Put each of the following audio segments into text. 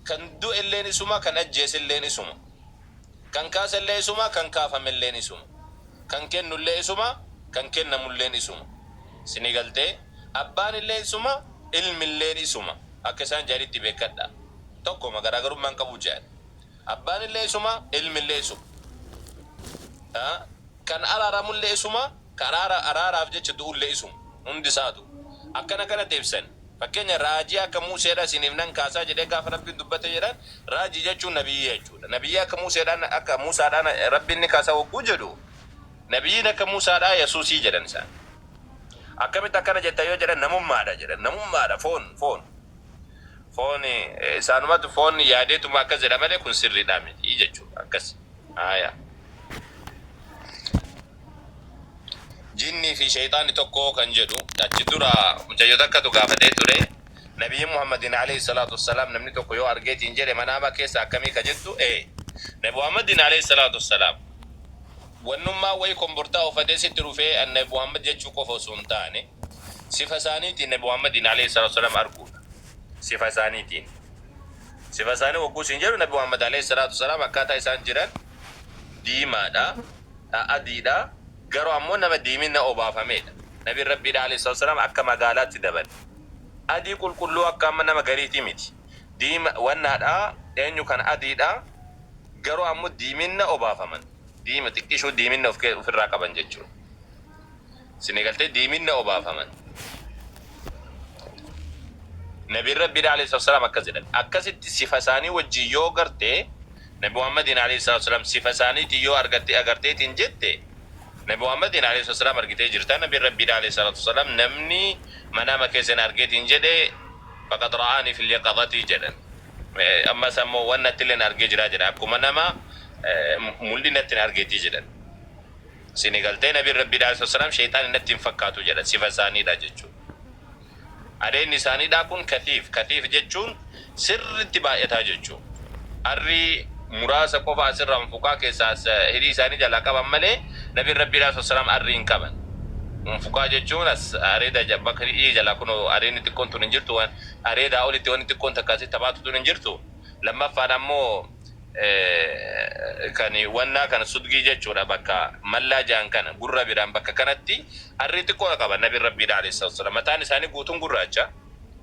Kan du'elleen isuma, kan ajjeeselleen isuma. Kan kaasellee isuma, kan kaafamelleen isuma. Kan kennullee isuma, kan kennamulleen isuma. Isinii galtee? Abbaanillee isuma, ilmilleen isuma. Akka isaan jedhanitti beekkadhaa. Tokkoma, garaagarummaa hin qabu jedhan. Abbaanillee isuma, ilmillee isuma. Kan araaramullee isuma, kan araaraaf jecha du'ullee isuma. Hundi isaatu. Akkana kanatti ibsan. Fakkeenya raajii akka Muuseedha isiniif nan kaasaa jedhee gaafa Rabbiin dubbate jedhan, raajii jechuun nabiyyii jechuudha. Nabiyyii akka Muuseedhaan akka Muusaadhaan Rabbiin ni kaasa hogguu jedhu, nabiyyiin akka Muusaadhaa Yesuusii jedhan isaan. Akkamitti akkana jetta yoo jedhan namummaadha jedhan. Namummaadha foon foon. Foon isaanumatu foon yaadeetuma akkas jedha malee kun sirriidhaa miti jechuudha. Akkas. Haaya. Jinnii fi sheyxaanni tokkoo kan jedhu achi dura mucayyo takkatu gaafatee ture. Nabiyyiin Muhammadin alayhi salaatu wassalaam namni tokko yoo argeetiin jedhe manaama keessa akkamii ka jettu ee Nabi Muhammadin alayhi salaatu wassalaam wannummaa wayi kombortaa uffatee sitti dhufee an Nabi Muhammad jechuu qofa osoo hin taane sifa isaaniitiin Nabi Muhammadin alayhi salaatu wassalaam arguudha. Sifa isaaniitiin. Sifa isaanii hogguu siin jedhu Nabi Muhammad alayhi salaatu wassalaam akkaataa isaan jiran diimaadha. Adiidha, garuu ammoo nama diiminna obaafameedha. Nabiin Rabbiidha alayhi salaatu wassalaam akka magaalaatti dabale. Adii qulqulluu akka amma nama gariitii miti. Diima wannaadha, eenyu kan adiidha, garuu ammoo diiminna obaafaman. Diima xiqqishuu diiminna of ofirraa qaban jechuudha. Isinii galtee diiminna obaafaman. Nabiin Rabbiidha alayhi salaatu wassalaam akkas jedhan. Akkasitti sifa isaanii wajjin yoo garte Nabi Muhammadiin alayhi salaatu wassalaam sifa isaaniitiin yoo argatte agarteetiin jette Nabi Muhammadiin alayhi salaatu wassalaam argitee jirta. Nabiin Rabbiidha alayhi salaatu wassalaam namni manaama keessa na argeetiin jedhe faqad ra'aanii fil yaqadhati jedhan. Ammas ammoo wannatti illee na argee jira jedha. Akkuma nama mul'inatti na argeetii jedhan. Isinii galtee Nabiin Rabbiidha alayhi salaatu wassalaam sheyxaanni natti hin fakkaatu jedhan sifa isaaniidha jechuudha. Adeemni isaaniidhaa kun kathiif, kathiif jechuun sirritti baay'ataa jechuu. Arrii muraasa qofa asirraa unfuqaa keessaa as hidhii isaanii jalaa qaban malee Nabiin Rabbiidhaa alayhi salaam arrii hin qaban. Unfuqaa jechuun as areeda bakka hidhii jalaa kunoo areedni xiqqoon tun hin jirtu waan areedaa olitti wanni xiqqoon takka asitti tabaatu tun hin jirtu. Lammaffaan ammoo kan wannaa kana sudgii jechuudha bakka mallaa ja'an kana gurra biraan bakka kanatti arrii xiqqoodha qaba nabiin rabbiidha alayhi salaatu wassalaam mataan isaanii guutuun gurraacha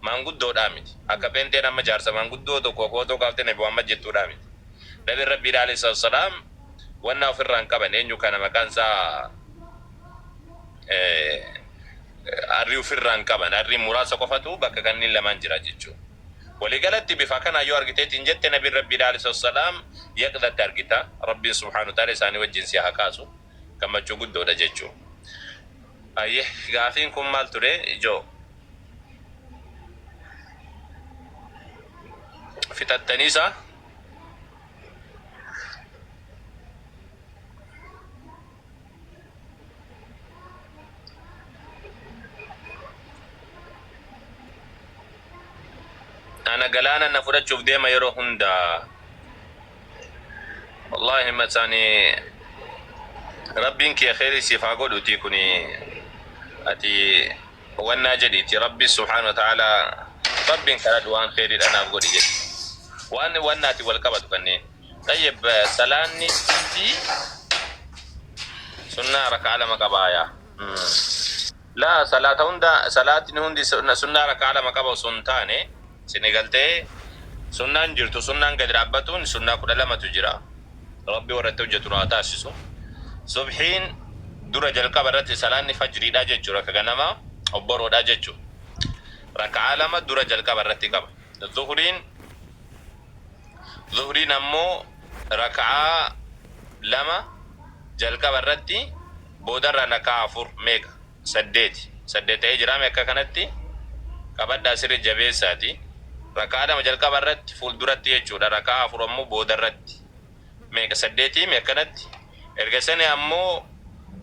maanguddoodhaa miti akka pheenxeen amma jaarsa maanguddoo tokko footoo kaaftee nabi Muhammad jettuudhaa miti nabiin rabbiidha alayhi salaatu wassalaam wannaa ofirraa hin qaban eenyu kana maqaan isaa arrii ofirraa hin qaban arrii muraasa qofatu bakka kanneen lamaan jira jechuudha. Waliigalatti bifa kanaan yoo argiteetiin jette Nabiin Rabbiidha alayhi salaatu wassalaam yaqzatti argita. Rabbiin subhaanahu wa ta'aala isaanii wajjin si haa kaasu. Gammachuu guddoodha jechuu. Hayyee gaafiin kun maal ture ijoo? Fixattanii isaa? Ana galaana na fudhachuuf deema yeroo hunda. Wallaahi masaani Rabbiin kee kheyrii siif haa godhuutii kuni ati wannaa jedhiiti Rabbi subhaanahu wa ta'ala Rabbiin kadhadhu waan kheyriidha naaf godhi jedhi. Waan wannaati wal qabatu kanneen. Xayyib salaanni hundi sunnaa raka'a lama qabaaya. Laa salaata hunda salaatni hundi sunnaa raka'a lama qaba osoo hin taane isin galtee sunnaan jirtu sunnaan gadi dhaabbatuun sunnaa 12tu jira. Rabbi warra itti hojjetu nu haa taasisu. Subhiin dura jalqaba irratti salaanni fajriidha jechuudha ka ganamaa obboroodha jechuudha. Raka'aa lama dura jalqaba irratti qaba. Zuhriin Zuhriin ammoo raka'aa 2 jalqaba irratti boodarraan raka'aa 4 meeqa? 8. 8 ta'ee jiraame akka kanatti qabadhaa sirri jabeessaati. Raka'aa 2 jalqaba irratti fuulduratti jechuudha. Raka'aa 4 ammoo boodarratti meeqa? 8 mi akkanatti? Erga sani ammoo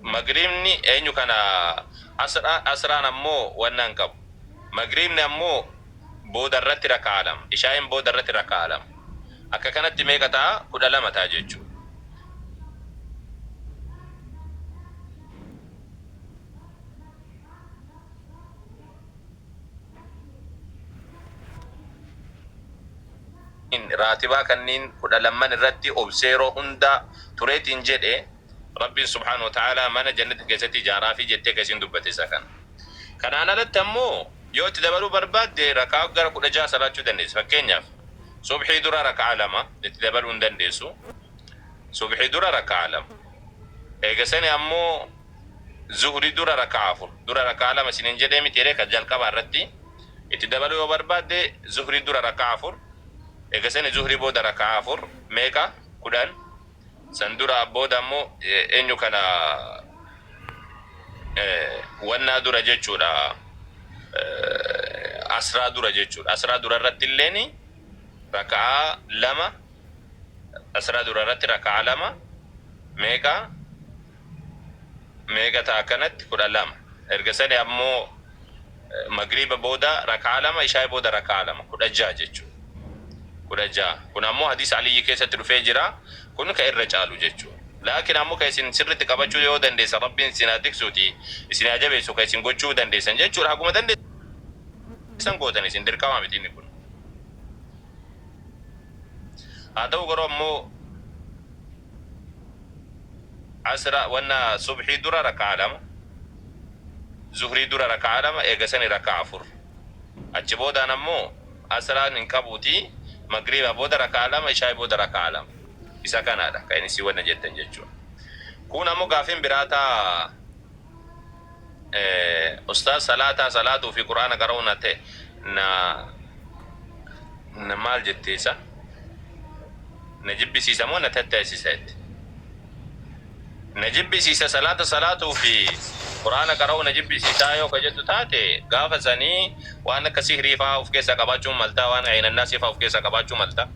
magriibni eenyu kana asraan ammoo wannaan qabu. Magriibni ammoo booda irratti raka'aa 2, ishaa'iin booda irratti raka'aa 2. Akka kanatti meeqa ta'a? 12 ta'a jechuudha. Raatibaa kanniin 12n irratti obsee yeroo hunda tureetiin jedhe, Rabbiin subhaanahu wa ta'aalaa mana jannata keessatti ijaaraafii jettee ka isiin dubbate isa kana. Kanaan alatti ammoo yoo itti dabaluu barbaadde raka'aa gara 16 salaachuu dandeessa. Fakkeenyaaf subhii dura raka'aa 2 itti dabaluu hin dandeessu. Subhii dura raka'aa 2. Eega sani ammoo zuhrii dura raka'aa 4. Dura raka'aa 2 isiniin jedhee miti ree ka jalqabaa irratti. Itti dabaluu yoo barbaadde zuhrii dura raka'aa 4. Eega sani zuhrii booda raka'aa 4 meeqa? 10. San dura booda ammoo eenyu kana wannaa dura jechuudha asraa dura jechuudha. Asraa dura irratti illeen raka'aa 2 asraa dura irratti raka'aa 2 meeqa meeqa ta'a akkanatti 12. Erga sani ammoo Magriiba booda raka'aa 2 ishaa'ii booda raka'aa 2 16 jechuudha. 16 kun ammoo hadiisa Aliyyi keessatti dhufee jira kun ka irra caalu jechuudha. Laakiin ammoo ka isin sirritti qabachuu yoo dandeessan Rabbiin isin haa tiksuuti isin haa jabeessu ka isin gochuu dandeessan jechuudha haguma dandeessan gootan isin dirqama miti inni kun. Haa ta'u garuu ammoo Asra wanna subhii dura raka'aa 2 zuhrii dura raka'aa 2 eega sani raka'aa 4 achi boodaan ammoo asraan hin qabuutii magriiba booda raka'aa 2 ishaa'ii booda raka'aa 2 isa kanaadha kan isin wanna jettan jechuudha. Kuun ammoo gaafiin biraa taa Ustaaz salaataa salaatuu fi qur'aana qara'uu na ta'e na na maal jette isa na jibbisiisa moo na tattaasisa jette na jibbisiisa salaata salaatuu fi qur'aana qara'uu na jibbisiisaa yoo ka jettu taate gaafa sanii waan akka sihrii faa of keessaa qabaachuu maltaa waan aynannaasii faa of keessaa qabaachuu malta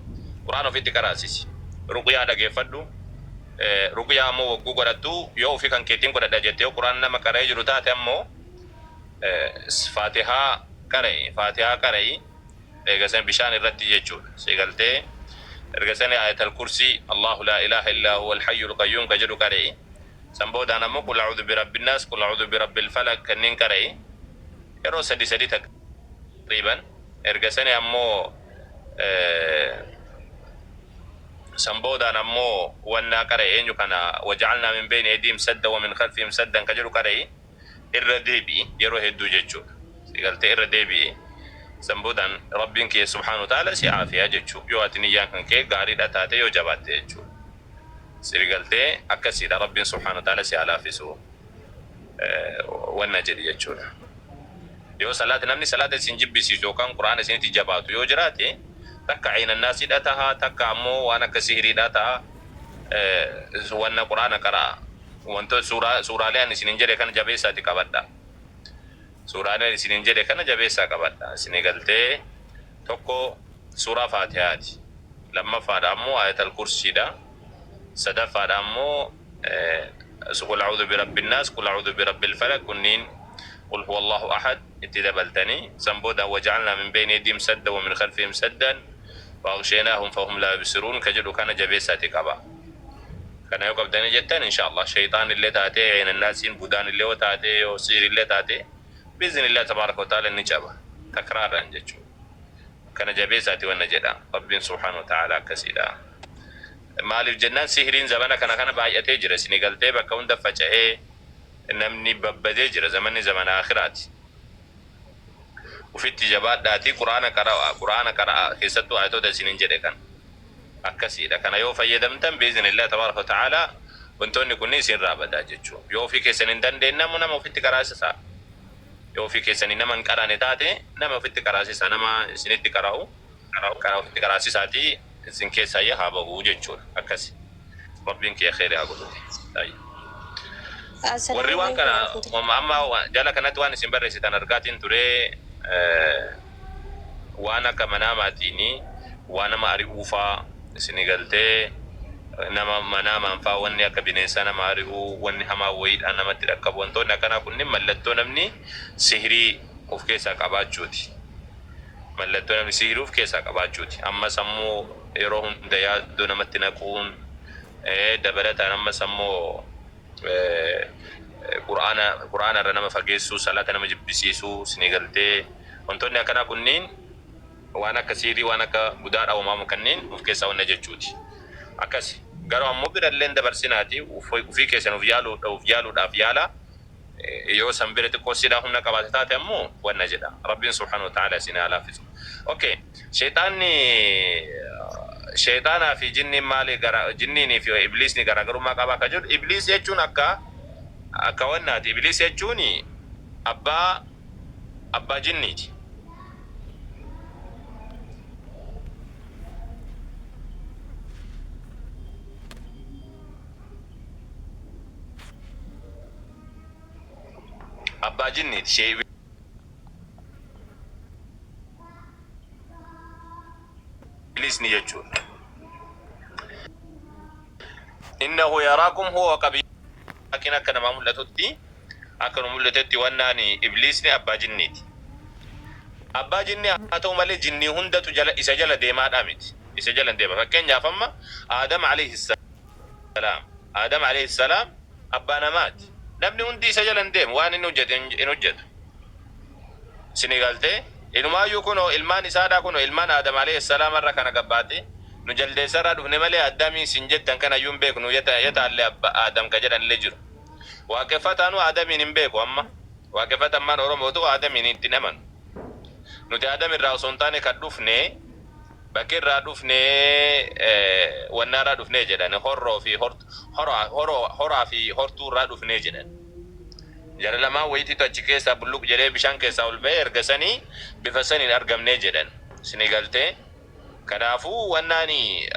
qur'aana ofitti qaraasisi ruqyaa dhageeffadhu Ruqyaa ammoo wogguu godhattu yoo ufii kan keetiin godhadha jette yoo qur'aana nama qara'ee jiru taate ammoo faatihaa qara'i faatihaa qara'i eega san bishaan irratti jechuudha si galtee erga sani ayatal kursii Allahu laa ilaaha illaa huwal hayyul qayyuum ka jedhu qara'i san boodaan ammoo qul a'uudhu birabbinnaas qul a'uudhu birabbil falaq kanniin qara'i yeroo sadi sadi taqriiban erga sani ammoo San boodaan ammoo wannaa qara'i eenyu kana waja'alnaa min beyni eydiihim saddan wa min khalfihim saddan ka jedhu qara'i irra deebi'i yeroo hedduu jechuudha. Si galtee irra deebi'i san boodaan Rabbiin kee subhaanahu wa ta'aala si aafiya jechuu yoo ati niyyaan kan kee gaariidha taate yoo jabaatte jechuudha. Si galtee akkasiidha Rabbiin subhaanahu wa ta'aala si haa laaffisu wanna jedhi jechuudha. Yoo salaata namni salaata isin jibbisiisu yookaan Qur'aana isinitti jabaatu yoo jiraate takka aynannaasiidha taha takka ammoo waan akka sihiriidha taha wanna Qur'aana qara'a. Wantoota suuraa suuraalee ani isinin jedhe kana jabeessaati qabadha. Suuraalee ani isinin jedhe kana jabeessaa qabadha. Isinii galtee tokko suuraa Faatihaati. Lammaffaadha ammoo ayatal kursiidha. Sadaffaadha ammoo Qul a'uudhu birabbinnaas, qul a'uudhu birabbil falaq kunniin qul huwallahu ahad itti dabaltanii san booda waja'alnaa min beyni aydihim saddan wa min khalfihim saddan fa'aghshaynaahum fahum laa yubsiruun ka jedhu kana jabeessaati qaba. Kana yoo qabdanii jettan insha Allah sheyxaanillee taatee aynannaasiin budaanillee yoo taatee yoo sihriillee taatee biiznillah tabaaraka wa ta'aala ni caba takraaraan jechuudha. Kana jabeessaati wanna jedha Rabbiin subhaanahu wa ta'aala akkasiidha. Maaliif jennaan sihriin zamana kana kana baay'atee jira isinii galtee bakka hunda faca'ee namni babbadee jira zamanni zamana aakhiraati. Ufitti jabaadhaatii qur'aana qara'a qur'aana qara'a keessattuu aayatoota isiniin jedhe kana. Akkasiidha kana yoo fayyadamtan biiznillah tabaaraka wa ta'aalaa wantoonni kunniin isinirraa badaa jechuu. Yoo ofii keessan hin dandeenye ammoo nama ofitti qaraasisaa. Yoo ofii keessanii nama hin qaraane taate nama ofitti qaraasisaa nama isinitti qara'u qara ofitti qaraasisaatii isin keessaa haa bahu jechuudha. Akkasi. Rabbiin kiyya kheyri haa godhuti. Tayyib. Warri Assalaamu waan alaikum kana warahmatullahi. amma jala kanatti waan isin barreessitan argaatiin ture waan akka manaamaatiin waa nama ari'uufaa isinii galtee nama manaamaan faa wanni akka bineensaa nama ari'uu wanni hamaa wayiidhaan namatti dhaqqabu wantoonni akkanaa kunniin mallattoo namni sihrii of keessaa qabaachuuti. Mallattoo namni sihrii of keessaa qabaachuuti. Ammas ammoo yeroo hunda yaaddoo namatti naquun dabalataan ammas ammoo qur'aana qur'aana irra nama fageessuu salaata nama jibbisiisuu isinii galtee wantoonni akkanaa kunniin Waan akka siirii waan akka budaa dhawamaamu kanneen of keessaa wanna jechuuti. Akkasi. Garuu ammoo birallee hin dabarsinaati ufii keessan uf yaaluu uf yaaluudhaaf yaalaa. Yoo san bira xiqqoo siidhaa humna qabaate taate ammoo wanna jedha. Rabbiin subhaanahu wa ta'aala isin haa laaffisu. Okay. Sheyxaanni sheyxaanaa fi jinniin maali gara jinniinii fi ibliisni garaagarummaa qabaa ka jedhu ibliis jechuun akka akka wannaati. Ibliis jechuun abbaa abbaa jinniiti. Abbaa jinniiti. Shee ibliisni jechuudha. Innahu yaraakum huwa wa qabiiluhu akka namaa mul'atutti akka nu mul'atetti wannaan ibliisni abbaa jinniiti. Abbaa jinnii haa ta'u malee jinnii hundatu jala isa jala deemaadhaa miti. Isa jala hin deema. Fakkeenyaaf amma Aadam alayhi salaam Aadam alayhi salaam abbaa namaati. Namni hundi isa jala hin deemu. Waan inni hojjete hin hojjetu. Isinii galtee? Inumaayyuu kunoo ilmaan isaadhaa kunoo ilmaan Aadam alayhi salaam irra kana gabbaate nu jaldeessa irraa dhufne malee Addamii isin jettan kanayyuu hin beeknu yetaalle abba Aadam ka jedhanillee jiru. Waaqeffataanuu Aadamiin hin beeku amma. Waaqeffatammaan Oromootu Aadamiin itti hin amanu. Nuti Aadam irraa osoo hin taane kan dhufne bakki irraa dhufne wannaarraa dhufne jedhan horroo fi horaa fi hortuu irraa dhufne jedhan. Jara lamaan wayitiitu achi keessaa bulluq jedhee bishaan keessaa ol ba'ee erga sanii bifa saniin argamne jedhan. Isinii galtee? Kanaafuu wannaani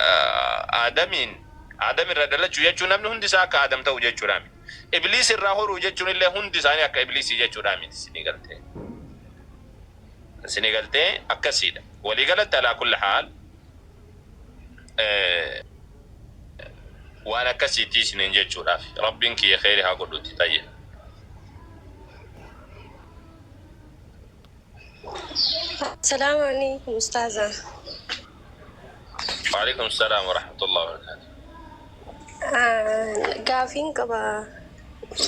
Aadamiin Aadam irraa dhalachuu jechuun namni hundi isaa akka Aadam ta'u jechuudha miti. Ibliis irraa horuu jechuun illee hundi isaanii akka Ibliisii jechuudha miti. Isinii galtee? Isinii galtee? Akkasiidha. Walii galatti alaa kulli haal waan akkasiitii isiniin jechuudhaaf Rabbiin kiyya kheyri haa godhuuti tayyib. Assalaamu alaikum ustaaza. Waalaikum salaam wa rahmatullahi wa barakatuh. Gaafiin qaba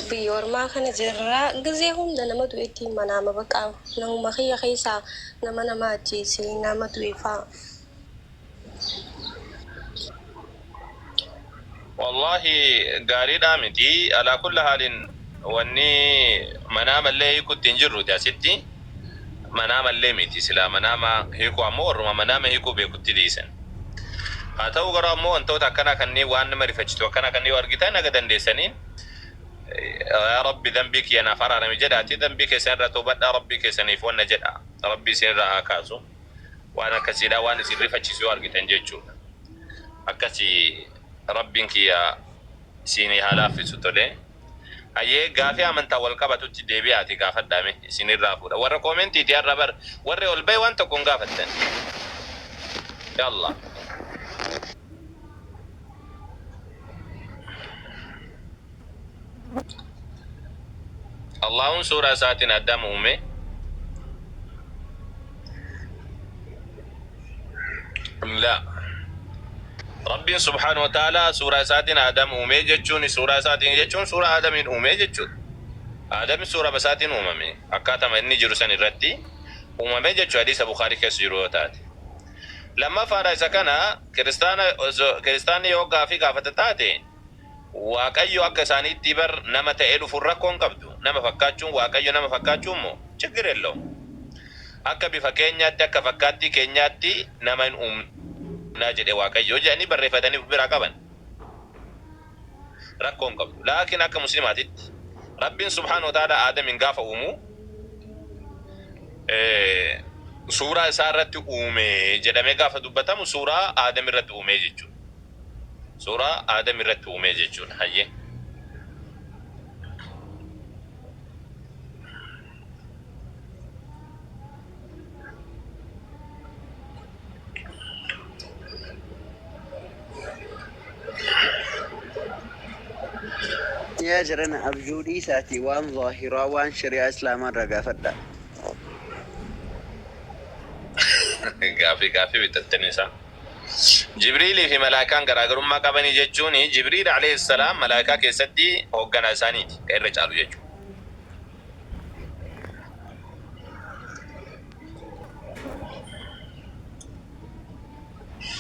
biyya ormaa kana jirra gizee hunda nama du'etti manaama baqa namuma kiyya keessaa nama nama ajjeese nama du'e fa'a. Wallahi gaariidhaa miti alaa kulli haalin wanni manaamallee hiikutti hin jirruti asitti manaamallee miti silaa manaama hiikuu ammoo warruma manaama hiikuu beekutti dhiisan haa ta'u garuu ammoo wantoota akkanaa kanneen waan nama rifachisu akkanaa kanneen yoo argitan haga dandeessaniin yaa rabbi dambii kiyya naaf araarami jedhaati dambii keessan irraa toobadhaa rabbii keessaniif wanna jedha rabbii isin irraa haa kaasu waan akkasiidha waan isin rifachisu yoo argitan jechuudha. Akkasi rabbiin kiyya isiinii haa laaffisu tole hayyee gaafii amantaan wal qabatutti deebi'aati gaafadhaa mee isinirraa fuudha warra koomentiiti har'a bar warri ol bahe waan tokko hin gaafattan yalla. Allahun suuraa isaatiin Adam uume. La. Rabbiin subhaanahu wa ta'ala suuraa isaatiin Adam uumee jechuun suuraa isaatiin jechuun suuraa Adamiin uumee jechuudha. Adam suuraa isaatiin uumame akkaatama inni jiru san irratti uumame jechuudha hadiisa Bukhaarii keessa jiru yoo taate. Lammaffaadha isa kana kiristaana kiristaanni yoo gaafii gaafata taate Waaqayyo akka isaaniitti bar nama ta'ee dhufuun rakkoo hin qabdu. Nama fakkaachuun Waaqayyo nama fakkaachuu immoo chiggir yellawum. Akka bifa keenyaatti akka fakkaattii keenyaatti nama hin uumnaa jedhe Waaqayyo jedhanii barreeffatanii of biraa qaban. Rakkoo hin qabdu. Laakiin akka muslimaatitti Rabbiin subhaanahu wa ta'aalaa Aadamiin gaafa uumu suuraa isaa irratti uume jedhamee gaafa dubbatamu suuraa Aadam irratti uumee jechuudha. Suuraa Aadam irratti uumee jechuudha. Hayyee. Yaa jarana abjuu dhiisaatii waan zaahiraa waan shari'aa islaamaa irraa gaafadhaa. Gaafii gaafii bitattanii isaa. Jibriilii fi malaa'ikaan garaagarummaa qabanii jechuun Jibriil alayhi salaam malaa'ikaa keessatti hoogganaa isaaniiti ka irra caalu jechuudha.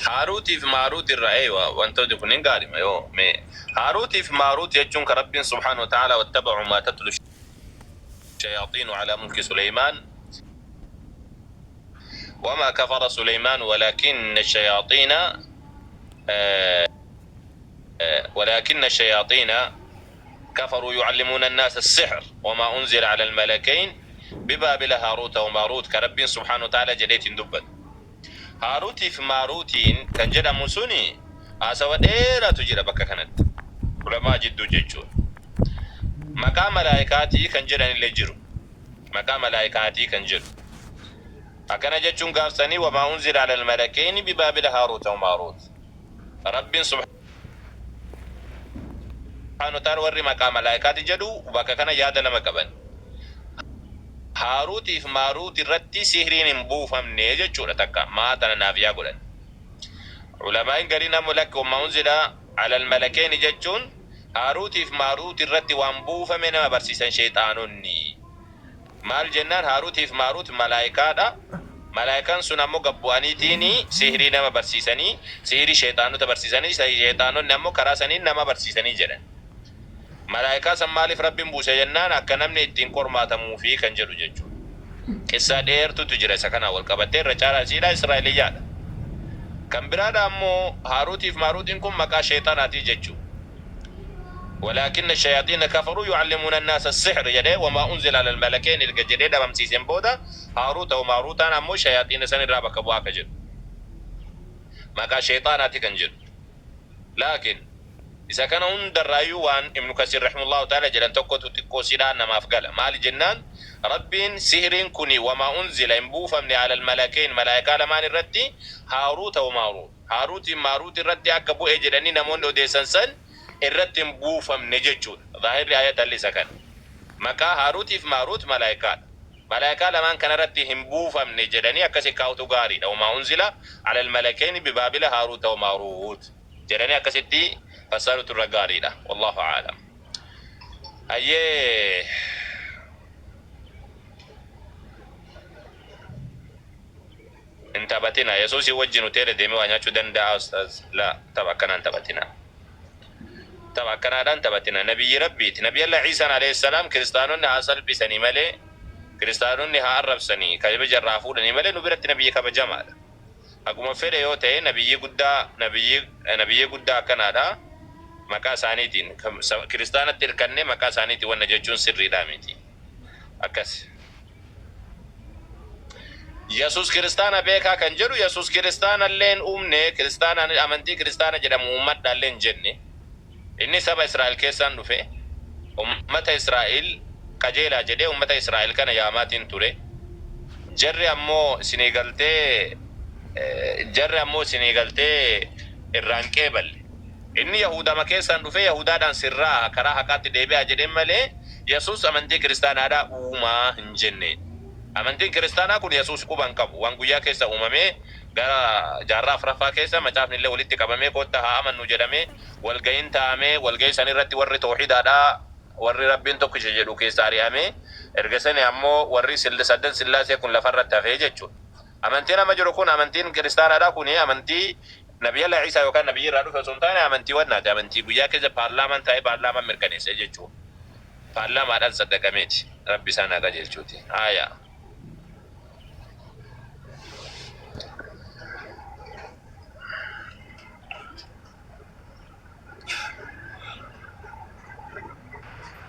Haaruutiif Maaruut irraa eeywa wantooti kunniin gaarima yoo mee Haaruutiif Maaruut jechuun ka Rabbiin subhaanahu wa ta'aalaa wattaba'uu maa tatlu shayaaxiinu alaa mulki Suleymaan wamaa kafara Suleymaan walaakinna shayaaxiina walaakinna shayaaxiina kafaruu yucallimuuna annaasa assixr wamaa unzila ala almalakayn bibaabila haaruuta wa maaruut ka Rabbiin subhaanahu wa ta'aalaa jedheetiin dubbatu. Haaruutiif Maaruutiin kan jedhamu suni haasawa dheeraatu jira bakka kanatti. Ulamaa jidduu jechuudha. Maqaa malaayikaatii kan jedhanillee jiru. Maqaa malaayikaatii kan jedhu. Akkana jechuun gaafsanii wamaa unzila alal malakeyni bibaabila haaruuta wa maaruut. Rabbiin subhaanahu wa ta'ala warri maqaa malaayikaati jedhu bakka kana yaada lama qaban. Haaruutiif Maaruut irratti sihriin hin buufamne jechuudha takka maa tana naafiyaa godhan. Ulamaa'iin gariin ammo lakki wammaa unzila alal malakeyni jechuun Haaruutiif Maaruut irratti waan buufame nama barsiisan sheyxaanonni. Maal jennaan Haaruutiif Maaruut malaayikaadha. Malaayikaan sun ammo gad bu'aniitiin sihrii nama barsiisanii, sihrii sheyxaanota barsiisanii, sheyxaanonni ammo karaa saniin nama barsiisanii jedhan. Malaayikaa san maaliif Rabbiin buuse jennaan akka namni ittiin qormaatamuufi kan jedhu jechuudha. Qissaa dheertutu jira isa kanaan wal qabattee irra caalaa isiidha Israa'iliyyaadha. Kan biraadha ammoo Haaruutiif Maaruutiin kun maqaa sheexanaatii jechuu. Walaakinna shayaaxiina kafaruu yu'allimuuna annaasa sihr jedhee wamaa unzila alal malakeen erga jedhee dhabamsiiseen booda Haaruuta wa Maaruutaan ammoo shayaaxiina san irraa bakka bu'aa ka jedhu. Maqaa sheexaanaati kan jedhu. Laakiin isa kana hundarraayyuu waan Ibnu Kasiir rahimahullaahu ta'aala jedhan tokkotu xiqqoo sidhaa namaaf gala. Maali jennaan Rabbiin sihriin kuni wamaa unzila hin buufamne alal malakeyn malaa'ikaa lamaan irratti Haaruuta wa Maaruut. Haaruutiin Maaruut irratti akka bu'e jedhanii namoonni odeessan san irratti hin buufamne jechuudha. Zaahirri aayatalli isa kana. Maqaa Haaruutiif Maaruut malaa'ikaadha. Malaa'ikaa lamaan kanarratti hin buufamne jedhanii akkasi kaa'utu gaariidha. Wamaa unzila alal malakeyni bibaabila haaruuta wa maaruut jedhanii akkasitti fassaruutu irra gaariidha. Wallaahu a'alam. Hayyee. Hin taphatina. Yesuusii wajjin hoteela deemee waa nyaachuu danda'aa ustaaz? Laa tapha akkanaa hin taphatina. Tapha akkanaadhaan hin taphatina. Nabiyyi Rabbiiti. Nabiyallah Iisaan alayhi salaam kiristaanonni haa salphisanii malee kiristaanonni haa arrabsanii kabaja irraa haa fuudhanii malee nu biratti nabiyyi kabajamaadha. Haguma fedhe yoo ta'e nabiyyi guddaa nabiyyi nabiyyi guddaa akkanaadha. Maqaa isaaniitiin kiristaanatti hirkannee maqaa isaaniitiin wanna jechuun sirriidhaa miti. Akkas. Yesus kiristaana beekaa kan jedhu Yesus kiristaana illee hin uumne kiristaana amantii kiristaana jedhamu uummadhaa illee hin jenne. Inni saba Israa'el keessaan dhufe ummata Israa'el qajeelaa jedhee ummata Israa'el kana yaamaatiin ture. Jarri ammoo isinii galtee jarri ammoo isinii galtee irraa hin qeeballe. Inni Yahuudama keessaan dhufee Yahudaadhaan sirraa'a karaa haqaatti deebi'aa jedheen malee Yesuus amantii kiristaanaadhaa uumaa hin jenneen. Amantiin kiristaanaa kun Yesuus quba hin qabu. Waan guyyaa keessa uumamee gara jaarraa 4ffaa keessa macaafni illee walitti qabamee koottaa haa amannu jedhamee walga'iin taa'amee walga'ii san irratti warri toohidaadhaa warri Rabbiin tokkicha jedhu keessaa ari'amee erga sanii ammoo warri saddan sillaasee kun lafarratti hafee jechuudha. Amantiin amma jiru kun amantiin kiristaanaadhaa kun amantii Nabiyallah Iisaa yookaan nabiyyi irraa dhufe osoo hin taane amantii wannaati. Amantii guyyaa keessa paarlaamaan taa'ee paarlaamaan mirkaneesse jechuudha. Paarlaamaadhaan saddaqameeti. Rabbi isaan haa qajeelchuuti. Aayaa.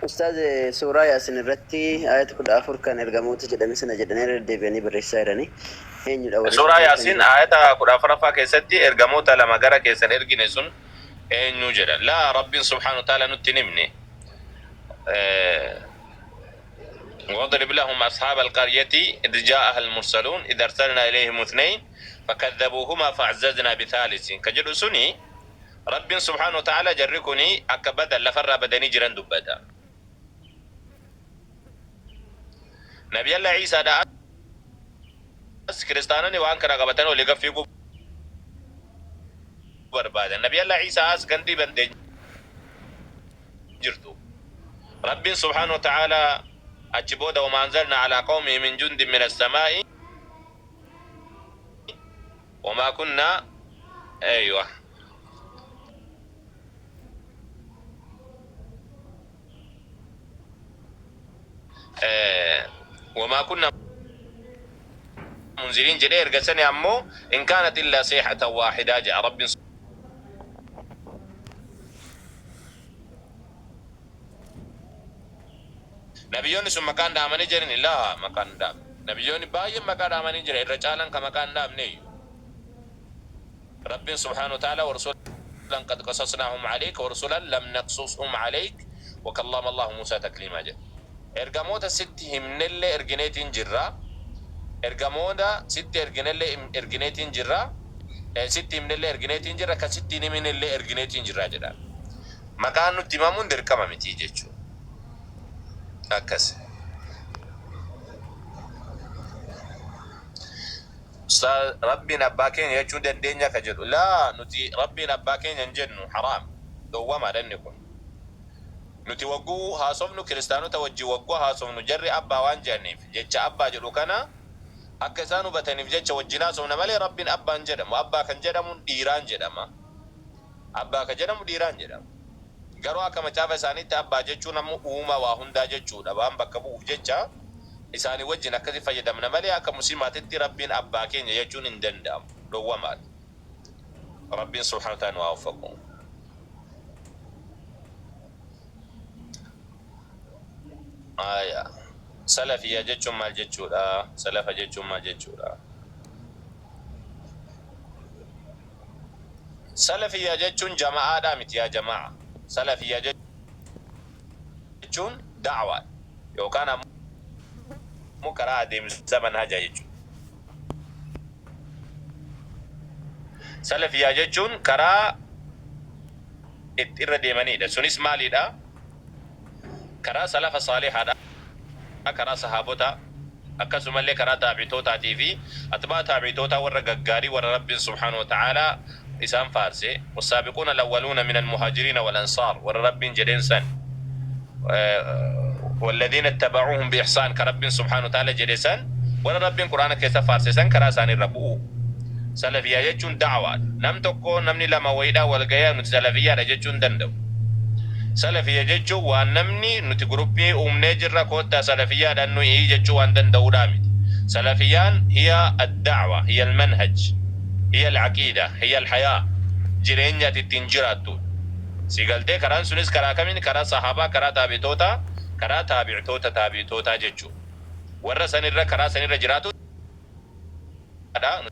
Ustaaz suuraa Yaasin irratti ayata 14 kan ergamoota jedhame sana jedhanii irra deddeebi'anii barreessaa jiranii. Eenyudha warri Suuraa kun kan Yaasin jedhu? aayata 14ffaa keessatti ergamoota lama gara keessan ergine sun eenyu jedha. Laa Rabbiin subhaanahu wa ta'aala nutti hin himne. Wadrib lahum ashaaba alqaryati idh jaa'aha almursaluun idh arsalnaa ilayhim ithnayn fakadhabuuhumaa fa'azzaznaa bithaalithin ka jedhu suni Rabbiin subhaanahu wa ta'aala jarri kuni akka badan lafarraa badanii jiran dubbata. Nabiyallah Iisaadha as kiristaanonni waan kana qabatanii olii gad fiiguu barbaadan. Nabiyallah Iisaa as gandii bante hin jirtu. Rabbiin subhaanahu wa ta'aala achi booda wamaa anzalnaa alaa qawmihi min jundin min as-samaa'i wamaa kunnaa Eeywa. Wamaa kunna munziriin jedhee erga sani ammoo in kaanat illaa sayhatan waahidaa jedha Rabbiin Nabiyyoonni sun maqaan dhahamanii jirani? Laa, maqaan hin dhahamne. Nabiyyoonni baay'een maqaa dhahamanii jira, irra caalaan ka maqaa hin dhahamneeyyu. Rabbiin subhaanahu wa ta'aalaa warusulan qad qasasnaahum aleyka warusulan lam naqsushum aleyk wa kallama Allahu Muusaa takliimaa jedha. Ergamoota sitti himnellee ergineetiin jirra, ergamoota sitti erginellee ergineetiin jirra, sitti himnellee ergineetiin jirra, ka sitti hin himinillee ergineetiin jirra jedhaan. Maqaan nutti himamuun dirqama miti jechuudha. Akkas. Ustaaz Rabbiin abbaa keenya jechuu dandeenya ka jedhu. Laa nuti Rabbiin abbaa keenya hin jennu haraam. Dhoowwamaadha inni kun. Nuti wagguu haasofnu kiristaanota wajjin wagguu haasofnu jarri abbaa waan jedhaniif jecha abbaa jedhu kana akka isaan hubataniif jecha wajjin haasofna malee Rabbiin abbaa hin jedhamu. Abbaa kan jedhamu dhiiraan jedhama. Abbaa ka jedhamu dhiiraan jedhama. Garuu akka macaafa isaaniitti Abbaa jechuun ammoo uumaa waa hundaa jechuudha waan bakka bu'uuf jecha isaanii wajjin akkasi fayyadamna malee akka muslimaatitti Rabbiin Abbaa keenya jechuun hin danda'amu. Dhowwamaadha. Rabbiin subhaanahu wa ta'ala nu haa waffaqu. Aya. Salafiyya jechuun maal jechuudha? Salafa jechuun maal jechuudha? Salafiyya jechuun jama'aadhaa miti yaa jamaa'a. Salafiyya jechuun da'waadha yookaan ammoo karaa adeemsa manhajaa jechuudha. Salafiyya jechuun karaa itti irra deemaniidha. Sunis maaliidha? Karaa salafa saalihaadha, karaa sahaabotaa, akkasumallee karaa taabi'itootaatii fi atbaa taabi'itootaa warra gaggaarii warra Rabbiin subhaanahu wa ta'aalaa isaan faarse, wassaabiquuna alawwaluuna minal muhaajiriina wal ansaar warra Rabbiin jedheen san, walladiina ittabacuuhum biihsaan ka Rabbiin subhaanahu wa ta'aalaa jedhe san, warra Rabbiin Qur'aana keessa faarse san karaa isaanii irra bu'uu. Salafiyyaa jechuun da'waadha. Nam tokko namni lama wayiidhaan wal gahee nuti salafiyyaadha jechuu hin danda'u. Salafiyya jechuun waan namni nuti guruppii uumnee jirra koottaa salafiyyaadha nuyi jechuu waan danda'uudhaa miti. Salafiyyaan hiya ad-da'wa, hiya al-manhaj, hiya al-aqiida, hiya al-hayaa, jireenya ati ittiin jiraattuudha. Sii galtee? Karaan sunis karaa kamiin? Karaa sahaabaa, karaa taabi'itootaa, karaa taabi'toota taabi'itootaa jechuudha. Warra sanirra karaa sanirra jiraatu dha.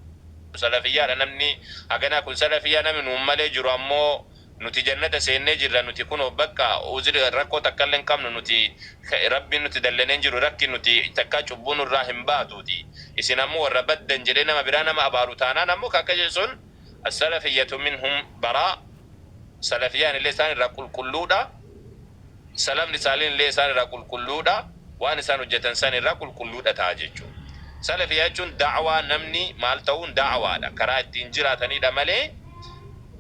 Salafiyyaadha namni haganaa kun salafiyyaa namni nuun malee jiru ammoo nuti jannata seennee jirra nuti kunoo bakka uzri rakkoo takkallee hin qabnu nuti Rabbiin nutti dallanee hin jiru rakki nuti takkaa cubbuu nurraa hin baatuuti isin ammoo warra baddan jedhee nama biraa nama abaaru taanaan ammoo ka akka jedhu sun as-salafiyyatu minhum baraa salafiyyaan illee isaan irraa qulqulluudha. Salafni saalihin illee isaan irraa qulqulluudha, waan isaan hojjatan san irraa qulqulluudha ta'a jechuudha. Salafiyyaa jechuun da'waa namni maal ta'uun da'waadha, karaa ittiin jiraataniidha malee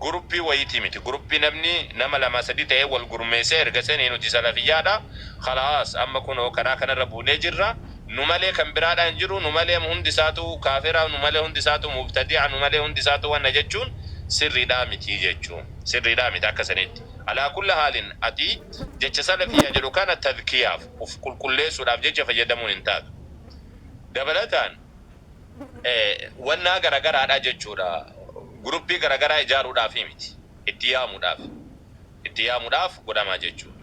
guruppii wayiitii miti. Guruppii namni nama lamaa sadii ta'ee wal gurmeessee erga sanii nuti salafiyyaadha, khalaas amma kunoo karaa kanarra buunee jirra, nu malee kan biraadhaa hin jiru, nu malee hundi isaatuu kaafira, nu malee hundi isaatuu mubtadi'a, nu malee hundi isaatuu wanna jechuun sirriidhaa miti jechuudha. Sirriidhaa miti akka saniitti. Alaa kulli haalin ati jecha salafiyyaa jedhu kana tazkiyaaf, uf qulqulleessuudhaaf jecha fayyadamuun hin taatu. Dabalataan wannaa garagaraadha jechuudha. Guruppii garagaraa ijaaruudhaafii miti. Itti yaamuudhaaf. Itti yaamuudhaaf godhama jechuudha.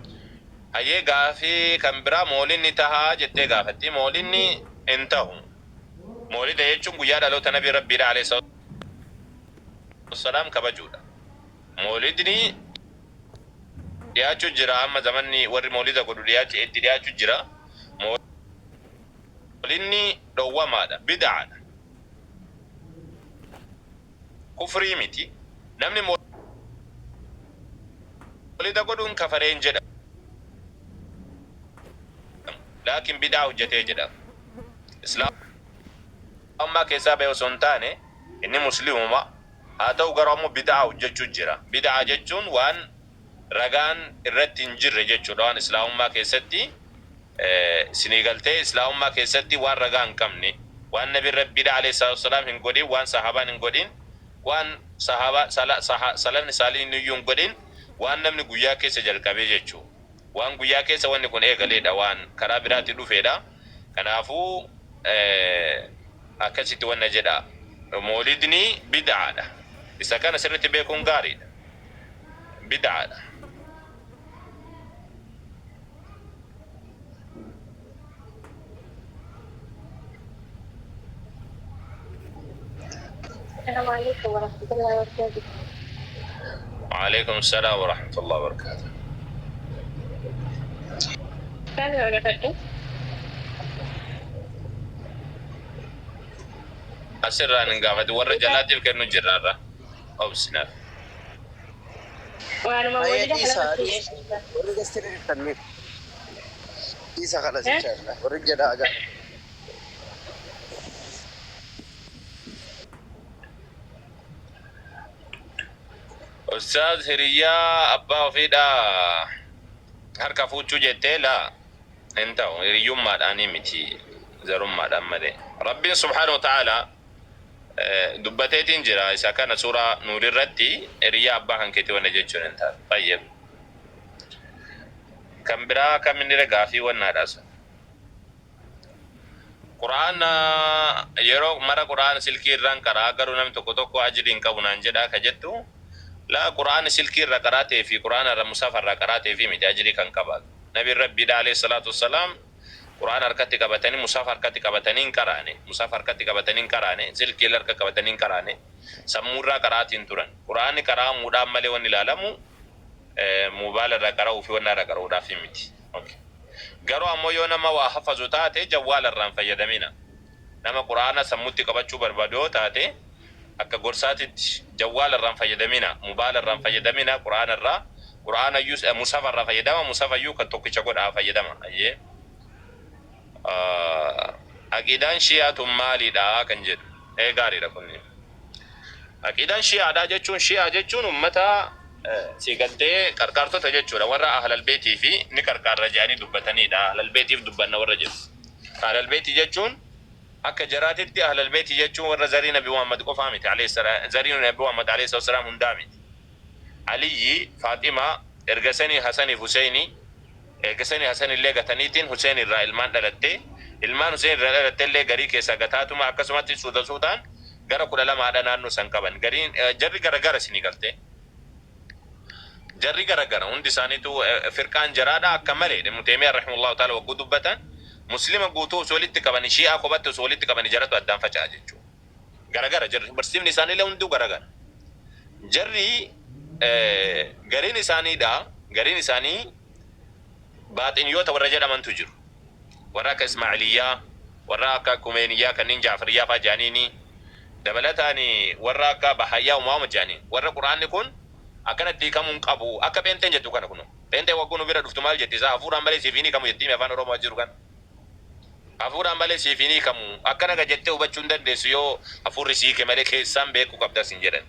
Hayyee gaafii kan biraa moolinni tahaa jettee gaafatti. Moolinni hin tahu. Moolida jechuun guyyaa dhaloota Nabii Rabbiidha alayhi salaatu wassalaam kabajuudha. Moolidni dhiyaachu jira amma zamanni warri moolida godhu dhiyaachu itti dhiyaachu jira moolidni dhowwamaadha bid'aadha kufrii miti namni moolida godhu hin kafaree hin jedhamu laakiin bid'aa hojjatee jedhama islaamummaa keessaa bahe osoo hin taane inni muslimuma Haa ta'u garuu ammoo bid'aa hojjachuu jira. Bid'aa jechuun waan ragaan irratti hin jirre jechuudha. Waan Islaamummaa keessatti isinii galtee Islaamummaa keessatti waan ragaa hin qabne, waan Nabiin Rabbiidha alayhi salaatu wassalaam hin godhin, waan sahaabaan hin godhin, waan Sahaabaa sala saha salafni saalihiin iyyuu hin godhin waan namni guyyaa keessa jalqabee jechuu. Waan guyyaa keessa wanni kun eegaleedha waan karaa biraati dhufeedha. Kanaafuu akkasitti wanna jedha. Moolidni bid'aadha. Isa kana sirritti beekuun gaariidha. Bid'aadha. السلام عليكم ورحمة الله وبركاته. Wa'aleykum salaam wa rahmatullahi wa barakaatuh. Kan gaafadhu. Asirraan hin gaafatu warra jalaatiif kennu jirraarra. Obsinaaf. Waanuma Hayyee moolida dhiisaa kanarratti dhiisa. xiyyeeffata. Warri gastira jirtan mee dhiisa kanas inshallah. Warri jalaa gaafatu. Ustaaz hiriyyaa abbaa ofiidhaa harka fuuchuu jettee laa hin ta'u hiriyyummaadhaanii miti zarummaadhaan malee. Rabbiin subhaanahu wa ta'aalaa dubbateetiin jira isa kana suuraa nuur irratti hiriyyaa abbaa kan keetii wanna jechuun hin taatu. Tayyib. Kan biraa kaminire gaafii wannaadha sun. Qur'aana yeroo mara qur'aana silkii irraan qaraa garuu namni tokko tokko ajrii hin qabu naan jedhaa ka jettu laa qur'aana silkii irra qaraatee fi qur'aana irra musafa irraa qaraatee fi miti ajrii kan qabaatu nabiin rabbiidha alayhi salaatu wassalaam qur'aana harkatti qabatanii musafa harkatti qabatanii hin qaraane musafa harkatti qabatanii hin qaraane silkii illee harka qabatanii hin qaraane sammuu irraa qaraatiin turan qur'aanni qaraamuudhaan malee wanni ilaalamu moobaala irraa qara'uu fi wanna irraa qara'uudhaaf miti. Okay. Garuu ammoo yoo nama waa hafazu taate jawwaala irraa hin fayyadamina. Nama Qur'aana sammutti qabachuu barbaadu yoo taate akka gorsaatitti jawwaala irraa hin fayyadamina, mobaala irraa hin fayyadamina, Qur'aana irraa Qur'aanayyuu mushafa irraa fayyadama, mushafayyuu kan tokkicha godhaa fayyadama. Ayyee. Aqiidaan Shi'aa tun maalidha kan jedhu. Ee gaariidha kun. Aqiidaan Shi'aadhaa jechuun Shi'aa jechuun ummata si galtee qarqaartota jechuudha. Warra Ahlal Beetii fi ni qarqaarra jedhanii dubbataniidha. Ahlal Beetiif dubbanna warra jedhu. Ahlal Beetii jechuun akka jaraatitti Ahlal Beetii jechuun warra zarii Nabi Muhammad qofaa miti. Zarii Nabi Muhammad alayhi salaam hundaa miti. Aliyyi, Faaximaa, erga sanii Hasaniif Huseyni, erga sanii Hasanillee gataniitiin Huseen irraa ilmaan dhalatte, ilmaan Huseen irraa dhalattellee garii keessaa gataatuma akkasumatti suuta suutaan gara 12 dha naannoo san qaban. Gariin jarri gara gara isinii galtee. Jarri gara gara hundi isaaniitu firqaan jaraadha akka malee Ibnu Teeymiyaa rahimahullahu ta'ala wagguu dubbatan muslima guutuu osoo walitti qabani shii'aa kophatti osoo walitti qabani jaratu addaan faca'a jechuudha. Gara gara jarri barsiifni isaaniillee hunduu gara gara. Jarri gariin isaaniidha gariin isaanii baaxiniyoota warra jedhamantu jiru. Warra akka Ismaa'iliyyaa, warra akka Kumeeniyyaa kanneen Jaafariyyaa fa'aa jedhaniini dabalataan warra akka Bahayyaa umaama jedhaniin warra Qur'aanni kun akkanatti hiikamuu hin qabu akka pheenxeen jettu kana kunoo pheenxeen wagguu nu bira dhuftu maal jetti isaa hafuuraan malee siif hin hiikamu jettiimi afaan Oromoo jiru kana. Hafuuraan malee siif hin hiikamu. Akkana ga jettee hubachuu hin dandeessu yoo hafuurri si hiike malee keessaan beekuu qabda sin jedhan.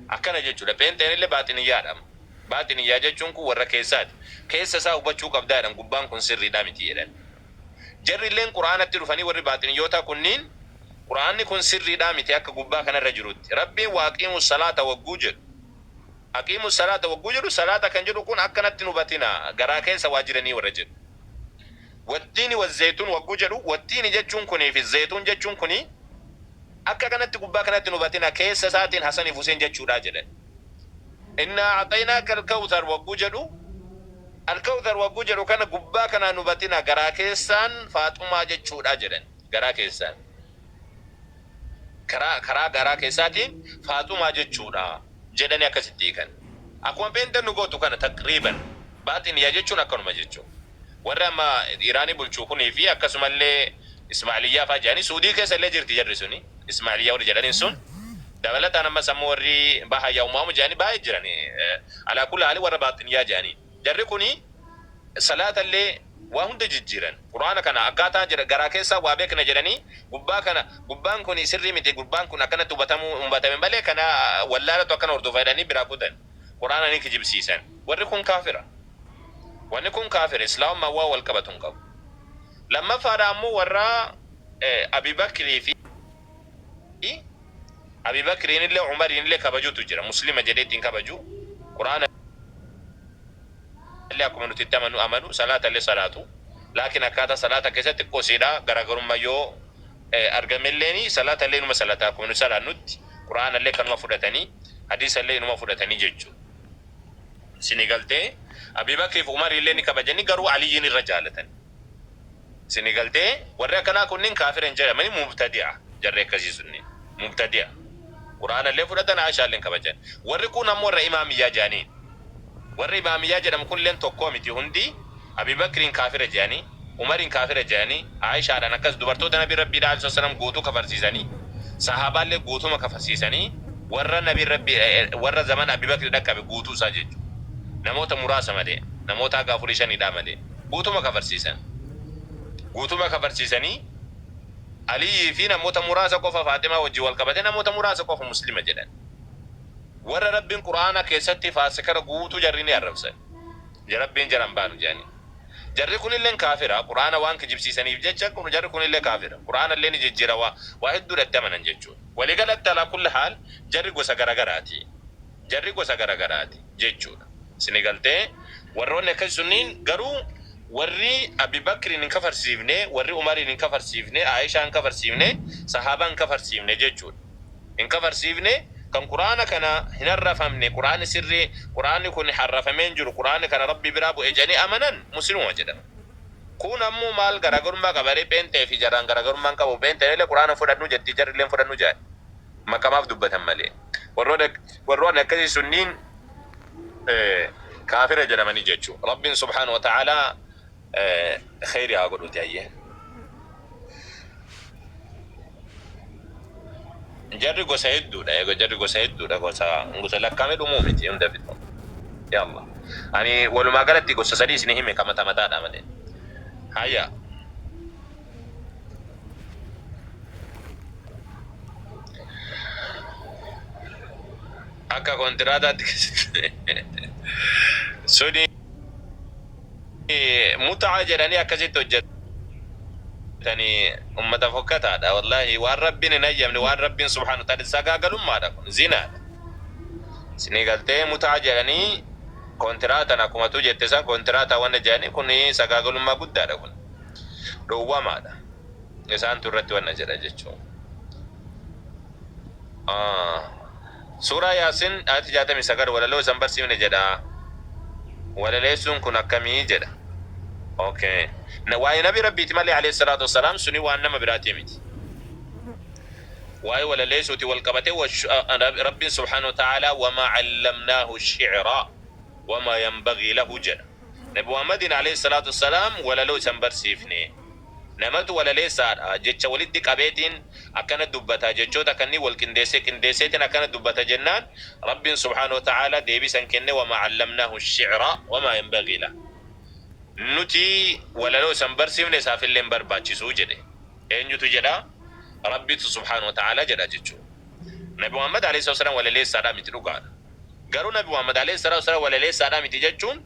Akkana jechuudha. Pheenxeen illee baaxiniyyaadha amma. Baaxiniyyaa jechuun kun warra keessaati. Keessa isaa hubachuu qabdaa jedhan gubbaan kun sirriidha miti jedhan. Jarri illeen Qur'aanatti dhufanii warri baaxiniyyootaa kunniin Qur'aanni kun sirriidha miti akka gubbaa kanarra jirutti. Rabbiin waaqiimu salaata wagguu jedhu. Aqiimu salaata wagguu jedhu salaata kan jedhu kun akkanatti hin hubatina garaa keessa waa jiranii warra jedhu. Wattiini wazzeeytuun wagguu jedhu, wattiini jechuun kunii fi zeeytuun jechuun kuni akka kanatti gubbaa kanatti hin hubatina keessa isaatiin Hasaniif Huseen jechuudha jedhan. Innaa a'xaynaaka alkawthar wagguu jedhu, alkawthar wagguu jedhu kana gubbaa kanaan hin hubatina garaa keessaan Faaxumaa jechuudha jedhan. Garaa keessaan. Karaa karaa garaa keessaatiin Faaxumaa jechuudha jedhanii akkasitti hiikan. Akkuma pheenxeen nu gootu kana taqriiban baaxiniyyaa jechuun akkanuma jechuudha. Warri amma Iraanii bulchu kunii fi akkasumallee Ismaa'iliyyaa fa'aa jedhanii Suudii keessa illee jirti jarri suni. Ismaa'iliyyaa warri jedhaniin sun dabalataan ammas ammoo warri baha yaa'umaamu jedhanii baay'ee jiran. Alaa kulli haali warra baaxiniyyaa jedhanii. Jarri kuni salaata illee waa hunda jijjiiran. Qur'aana kana akkaataa jedha garaa keessaa waa beekna jedhanii gubbaa kana gubbaan kun sirrii miti gubbaan kun akkanatti hubatamuu hubatame malee kana wallaalatu akkana hordofa jedhanii biraa kutan. Qur'aana ni kijibsiisan. Warri kun kaafira. Wanni kun kaafira. Islaamummaan waan wal qabatu hin qabu. Lammaffaadha ammoo warra Abi Bakrii fi Abi Bakriin illee Umariin illee kabajuutu jira. Muslima jedhee ittiin kabaju. Qur'aana illee akkuma nuti itti amanu amanu, salaata illee salaatu. Laakiin akkaataa salaata keessatti xiqqoo isiidha garaagarummaa yoo argamelleeni salaata illee inuma salata akkuma nuti salaannutti, Qur'aana illee kanuma fudhatanii, hadiisa illee inuma fudhatanii jechuudha. Isinii galtee? Abii Bakrii fi Umarii illee ni kabajanii, garuu Aliyyiin irra jaalatan. Isinii galtee? Warri akkanaa kunniin kaafira hin jedhamani, mubtadi'a jarri akkasii sunniin. Mubtadi'a. Qur'aana illee fudhatan, Aishaa illee hin kabajan. Warri kuun ammoo warra Imaamiyyaa jedhaniin. Warri Imaamiyyaa jedhamu kun illeen tokkoo miti hundi. Abii Bakriin kaafira jedhanii, Umariin kaafira jedhanii, Aishaadhaan akkas, dubartoota Nabii Rabbiidhaa alayhi salaam guutuu kafarsiisanii, sahaabaallee guutuma kafarsiisanii, warra Nabii Rabbii warra zamana Abii Bakri dhaqqabe guutuu isaa jechuudha. Namoota muraasa malee, namoota haga afurii shaniidhaa malee guutuma kafarsiisan. Guutuma kafarsiisanii Aliyyii fi namoota muraasa qofa, Faaximaa wajjin wal qabatee namoota muraasa qofa Muslima jedhan. Warra Rabbiin Qur'aana keessatti faarse kana guutuu jarri ni arrabsan. Ja Rabbiin jala hin baanu jedhanii. Jarri kunilleen kaafira, Qur'aana waan kijibsiisaniif jecha kun jarri kunillee kaafira. Qur'aanallee ni jijjiira, waa waa hedduudha itti amanan jechuudha. Walii galatti alaa kulli haal jarri gosa garagaraati. Jarri gosa garagaraati jechuudha. Isinii galtee? Warroonni akkasii sunniin garuu warri Abi Bakriin hin kafarsiifne, warri Umariin hin kafarsiifne, Aayishaa hin kafarsiifne, sahaabaa hin kafarsiifne jechuudha. Hin kafarsiifne, kan Qur'aana kana hin harrafamne, Qur'aanni sirrii, Qur'aanni kun harrafamee hin jiru, Qur'aanni kana Rabbii biraa bu'e jedhanii amanan Muslimuma jedhama. Kun ammoo maal garaagarummaa qaba ree? Pheenxee fi jaraan garaagarummaa hin qabu. Pheenxeen illee Qur'aana hin fudhannu jetti, jarri illee hin fudhannu jedhan. Maqamaaf dubbatan malee. Warroonni akkasii sunniin kaafira jedhamanii jechuu. Rabbiin subhaanahu wa ta'aalaa kheyrii haa godhuuti hayyee. Jarri gosa hedduudha. Eega jarri gosa hedduudha. Gosa gosa lakkaa'amee dhumuu miti hunda fixu. Yaa Allah. Ani walumaa galatti gosa sadii isin hime ka mata mataadha malee. Hayya. Akka kontiraataatti keessatti suni Mut'aa jedhanii akkasitti hojjatanii ummata fokkataadha wallahi. Waan Rabbiin hin hayyamne, waan Rabbiin subhaanahu wa ta'aala, sagaagalummaadha kun, zinaadha. Isinii galtee? Mut'aa jedhanii kontiraatan akkuma tu jette san kontiraataa wanna jedhanii, kun sagaagalummaa guddaadha, kun dhowwamaadha. Isaantu irratti wanna jedha jechuun. Suuraa Yaasin ayata 69 walaloo isan barsiifne jedha. Walaleessuun kun akkamii jedha. Okay. Waa'ee Nabi Rabbiiti malee alayhi salaatu wassalaam, suni waan nama biraatii miti. Waa'ee walaleessuuti wal qabatee Rabbiin subhaanahu wa ta'aalaa wamaa allamnaahu shi'raa wamaa yanbagii lahu jedha. Nabi Muhammadiin alayhi salaatu wassalaam walaloo isan barsiifne. Namatu walaleessaadha, jecha walitti qabeetiin akkana dubbata, jechoota kanniin wal qindeessee qindeesseetiin akkana dubbata jennaan, Rabbiin subhaanahu wa ta'aalaa deebii san kenne: wamaa allamnaahu shi'ra wamaa yanbaghii lah. Nuti walaloo isa hin barsiifne, isaafillee hin barbaachisu jedhe. Eenyutu jedha? Rabbitu subhaanahu wa ta'aalaa jedha jechuudha. Nabi Muhammad alayhi salaatu wassalaam walaleessaadhaa miti, dhugaadha. Garuu Nabi Muhammad alayhi salaatu wassalaam walaleessaadhaa miti jechuun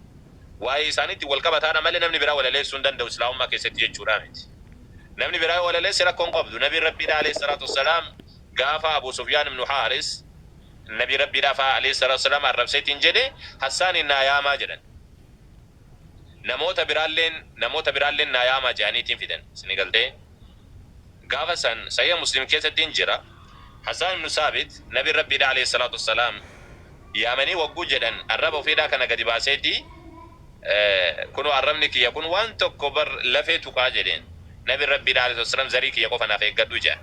waa'ee isaaniitti wal qabataadha malee namni biraa walaleessuu hin danda'u Islaamummaa keessatti jechuudhaa miti. Namni biraa yoo walaleesse rakkoo hin qabdu. Nabiin Rabbiidhaa alayhi salaatu wassalaam gaafa Abuu Sufyaan ibnu Haaris Nabii Rabbiidhaa fa'a alayhi salaatu wassalaam arrabseetiin jedhe, Hassaaniin naa yaamaa jedhan. Namoota biraalleen naa yaamaa jedhaniitiin fidan. Isinii galtee? Gaafa san Sahiha Muslim keessatti hin jira. Hassaan ibnu Saabit Nabiin Rabbiidhaa alayhi salaatu wassalaam yaamanii wagguu jedhan, arraba ofiidhaa kana gadi baaseeti, "Kunoo arrabni kiyya kun waan tokko bar lafee tuqaa," jedheen. Nabiin Rabbiidhaa alayhi salaatu wassalaam, "Zarii kiyya qofa naaf eeggadhu," jedhan.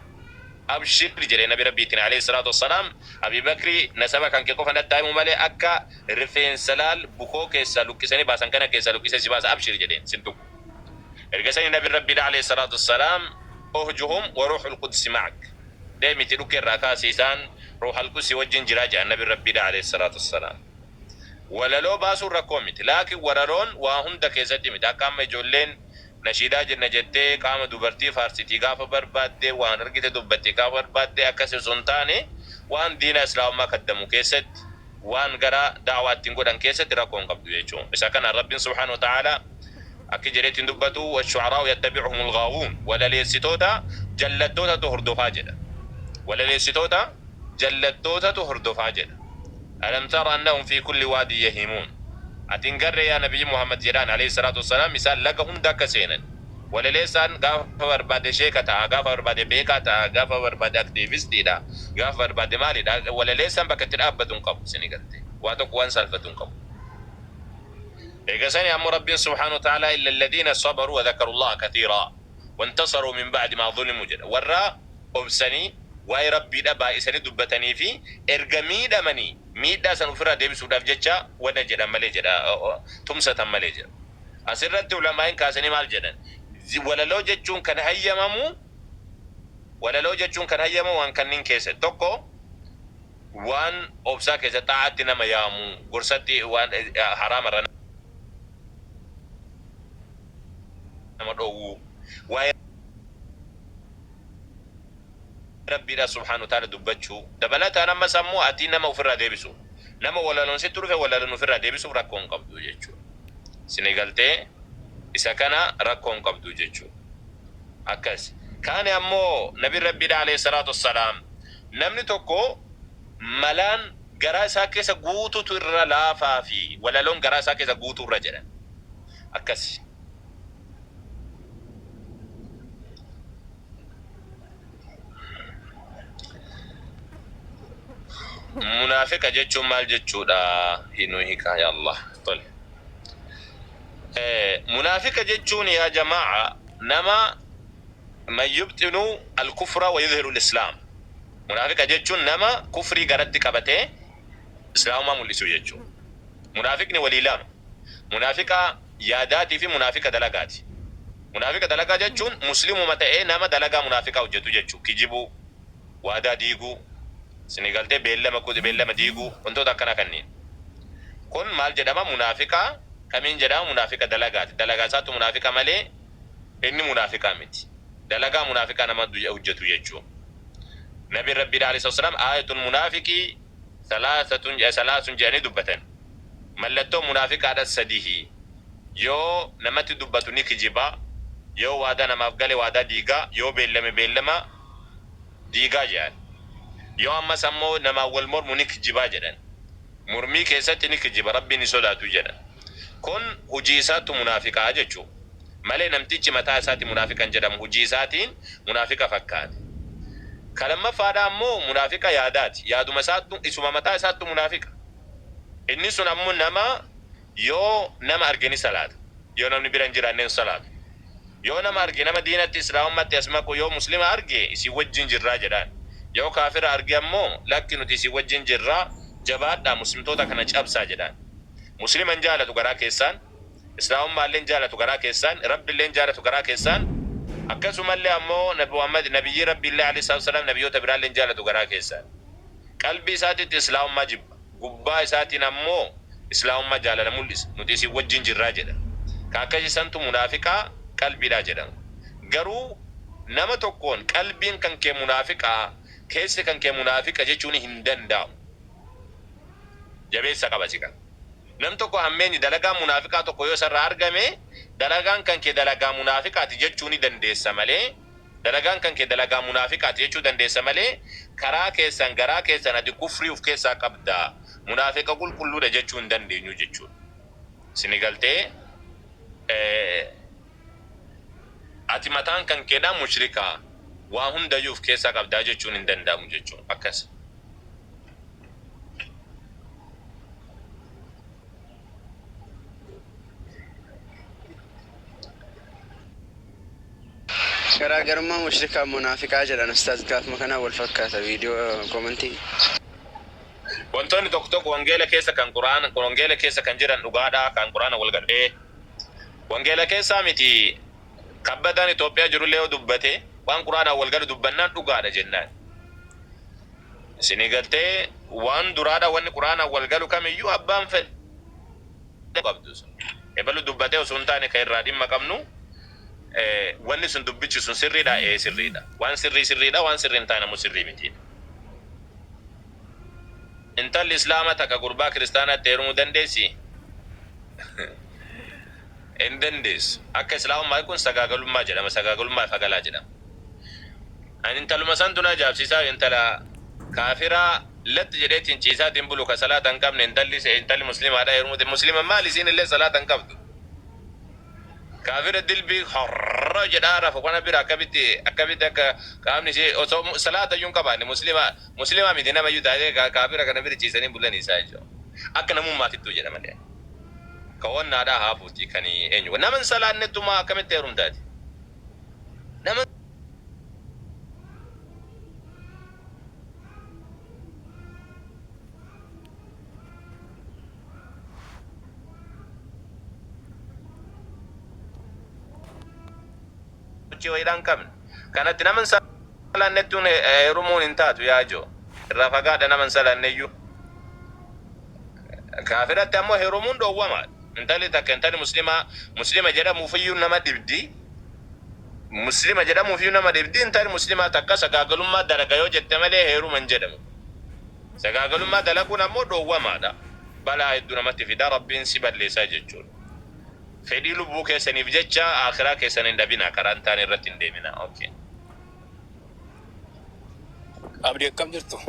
"Abshir," jedhe Nabi Rabbiitiin alayhi salaatu wassalaam, "Abii Bakrii nasaba kan kee qofa natti haa himu malee akka rifeensa laal bukoo keessaa luqqisanii baasan kana keessaa luqqisee si baasa, abshir," jedheen, "sin tuqu." Erga sanii Nabiin Rabbiidhaa alayhi salaatu wassalaam, "Uhjuhum wa ruuhul qudsi ma'ak. Deemiti dhukkee irraa kaasi, isaan Ruuhal Qudsi wajjin jiraa," jedhan Nabiin Rabbiidhaa alayhi salaatu wassalaam. Walaloo baasuun rakkoo miti. Laakiin walaloon waa hunda keessatti miti. Akka amma ijoolleen nashiidaa jenna jettee qaama dubartii faarsitii gaafa barbaadde, waan argite dubbatti gaafa barbaadde, akkasi osoo hin taane, waan diina Islaamummaa kaddamu keessatti, waan gara da'waa ittiin godhan keessatti rakkoo hin qabdu jechuudha. Isa kana Rabbiin subhaanahu wa ta'aalaa akki jedheetti hin dubbatu: "Washu'araa'u yattabi'uhumul ghaawuun", walaleessitoota jallattootatu hordofaa jedha. Walaleessitoota Jallattootatu hordofaa jedha. Alam tara annahum fi kulli waadin yahiimuun. Ati hin garree yaa Nabiyyi Muhammad jedhaan alayhi salaatu wassalaam isaan laga hunda akka seenan. Walaleessaan gaafa barbaade sheeka ta'a, gaafa barbaade beekaa ta'a, gaafa barbaade aktiivistiidha, gaafa barbaade maalidha. Walaleessaan bakka itti dhaabbatu hin qabu isinii galtee. Waa tokko waan saalfatu hin qabu. Eega sanii ammoo Rabbiin subhaanahu wa ta'aalaa illa alladiina sabaruu wa dhakarullaaha kathiiraa wantasaruu min ba'di maa zulimuu jedha. Warra obsanii waa'ee Rabbiidha baay'isanii dubbatanii fi erga miidhamanii miidhaa san ufirraa deebisuudhaaf jecha wanna jedhan malee jedha tumsatan malee jedha. Asirratti ulamaa'iin kaasanii maal jedhan? Walaloo jechuun kan hayyamamu walaloo jechuun kan hayyamamu waan kanniin keessatti tokko waan obsaa keessa xaa'aatti nama yaamu gorsatti waan haraama irraa nama dhoowwu waa'ee Rabbiidhaa subhaanahu wa ta'aala dubbachuu. Dabalataan ammas ammoo ati nama ufirraa deebisu. Nama walaloon sitti dhufe walaloon ufirraa deebisuuf rakkoo hin qabdu jechuudha. Isinii galtee? Isa kana rakkoo hin qabdu jechuudha. Akkas. Kaani ammoo Nabiin Rabbiidhaa alayhi salaatu wassalaam namni tokko malaan garaa isaa keessa guututu irra laafaa fi walaloon garaa isaa keessa guutuu irra jedhan. Akkasi. Munaafiqa jechuun maal jechuudha? Hinuu hikaa ya Allah. Tole. Munaafiqa jechuun yaa jamaa'a nama man yubxinu al-kufra wa yudhiru al-islaam. Munaafiqa jechuun nama kufrii garatti qabatee islaamummaa mul'isu jechuudha. Munaafiqni walii lama. Munaafiqa yaadaatii fi munaafiqa dalagaati. Munaafiqa dalagaa jechuun muslimuma ta'ee nama dalagaa munaafiqaa hojjetu jechuu. Kijibuu, waadaa diiguu, isinii galtee beellama beellama diiguu, wantoota akkanaa kanniin. Kun maal jedhama? Munaafiqa kamiin jedhama? Munaafiqa dalagaati. Dalagaa isaatu munaafiqa malee inni munaafiqaa miti. Dalagaa munaafiqaa nama hojjetu jechuu. Nabiin Rabbiidha alayhi salaatu wassalaam aayatul munaafiqii salaasatun salaasun jedhanii dubbatan. Mallattoon munaafiqaadha sadihi. Yoo namatti dubbatu ni kijiba, yoo waadaa namaaf gale waadaa diiga, yoo beellame beellama diigaa jedhan. Yoo ammas ammoo namaan wal mormu ni kijibaa jedhan. Mormii keessatti ni kijiba, Rabbiin hin sodaatu jedhan. Kun hujii isaattu munaafiqaa jechu. Malee namtichi mataa isaati munaafiqa hin jedhamu, hujii isaatiin munaafiqa fakkaate. Ka lammaffaadhaa ammoo munaafiqa yaadaati. Yaaduma isaattu, isuma mataa isaattu munaafiqa. Inni sun ammoo nama Yoo nama arge ni salaata. Yoo namni bira hin jiraanne hin salaatu. Yoo nama arge nama diinatti islaamummatti as maqu yoo muslima arge isin wajjin jirraa jedhaan. Yoo kaafira arge ammoo lakki nuti isin wajjin jirraa jabaadhaa muslimtoota kana cabsaa jedhaan. Muslima hin jaalatu garaa keessaan, islaamummaallee hin jaalatu garaa keessaan, Rabbillee hin jaalatu garaa keessaan, akkasumallee ammoo Nabi Muhammad nabiyyii Rabbiillee alayhi salaatu wassalaam nabiyyoota biraallee hin jaalatu garaa keessaan. Qalbii isaatitti islaamummaa jibba. Gubbaa isaatiin ammoo islaamummaa jaalala mul'isa. Nuti isin wajjin jirraa jedha. Ka akkasii santu munaafiqaa qalbiidhaa jedhama. Garuu nama tokkoon qalbiin kan kee munaafiqaa, keessi kan kee munaafiqa jechuun hin danda'amu. Jabeessa qaba si kana. Nam tokko hammeenyi dalagaan munaafiqaa tokko yoo isarraa argame dalagaan kan kee dalagaa munaafiqaati jechuu ni dandeessa malee Dalagaan kan kee dalagaa munaafiqaati jechuu dandeessa malee karaa keessan garaa keessan ati kufrii uf keessaa qabda munaafiqa qulqulluudha jechuu hin dandeenyu jechuudha. Isini galtee ati mataan kan keedhaa mushrika waa hundayyuu uf keessaa qabdaa jechuun hin danda'amu jechuudha. Akkas. Garaagarummaa mushrikaaf munaafiqaa jedhan ustaaz gaafuma kanaan wal fakkaata viidiyoo komantii. Wantoonni tokko tokko wangeela keessa kan qur'aana wangeela keessa kan jiran dhugaadha kan qur'aana wal galu ee wangeela keessaa miti kabbadaan Itoophiyaa jirullee yoo dubbate waan qur'aanaan wal galu dubbannaan dhugaadha jennaan isinii galtee waan duraadha wanni qur'aanaan wal galu kamiyyuu abbaan fedhe qabdu sun ebalu dubbatee osoo hin taane kan irraa dhimma qabnu Wanni sun dubbichi sun sirriidhaa? Ee sirriidha. Waan sirrii sirriidha, waan sirrii hin taane ammoo sirrii mitiidha. Intalli Islaama takka gurbaa kiristaanaatti heerumuu dandeessii? Hin dandeessu. Akka Islaamummaa kun sagaagalummaa jedhama, sagaagalummaa ifa galaa jedhama. Ani intaluma santu na ajaa'ibsiisaa intala Kaafira latti jedheetiin ciisaatiin bulu ka salaata hin qabne intalli intalli muslimaadha heerumute muslima maali isiin illee salaata hin qabdu. Kaafira dilbii horro jedhaa rafu kana bira akkamitti akkamitti akka qaamni ishee osoo salaata iyyuu hin qabaanne muslima muslima miti nama iyyuu taatee kaafira kana bira ciisanii bulanii isaa jechuudha. Akka namummaatittuu jedha malee. Ka wannaadhaa haafuuti kan eenyu nama hin salaannettumaa akkamitti heerumtaati? Nama sochii wayiidhaa hin qabne. Kanatti nama hin salaannettuun heerumuun hin taatu yaa ijoo. Irraa fagaadha nama hin salaanneyyuu. Kaafiratti ammoo heerumuun dhoowwamaadha. Intalli takka intalli muslimaa muslima jedhamuufiyyuu nama dhibdi. Muslima jedhamuufiyyuu nama dhibdi. Intalli muslimaa takka sagaagalummaa dalaga yoo jette malee heeruma hin jedhamu. Sagaagalummaa dalaguun ammoo dhoowwamaadha. Balaa hedduu namatti fida. Rabbiin si balleessa jechuudha. Fedhii lubbuu keessaniif jecha aakhiraa keessan hin dhabinaa. Karaa hin taane irratti hin deeminaa. Okay. Abdi akkam jirtu?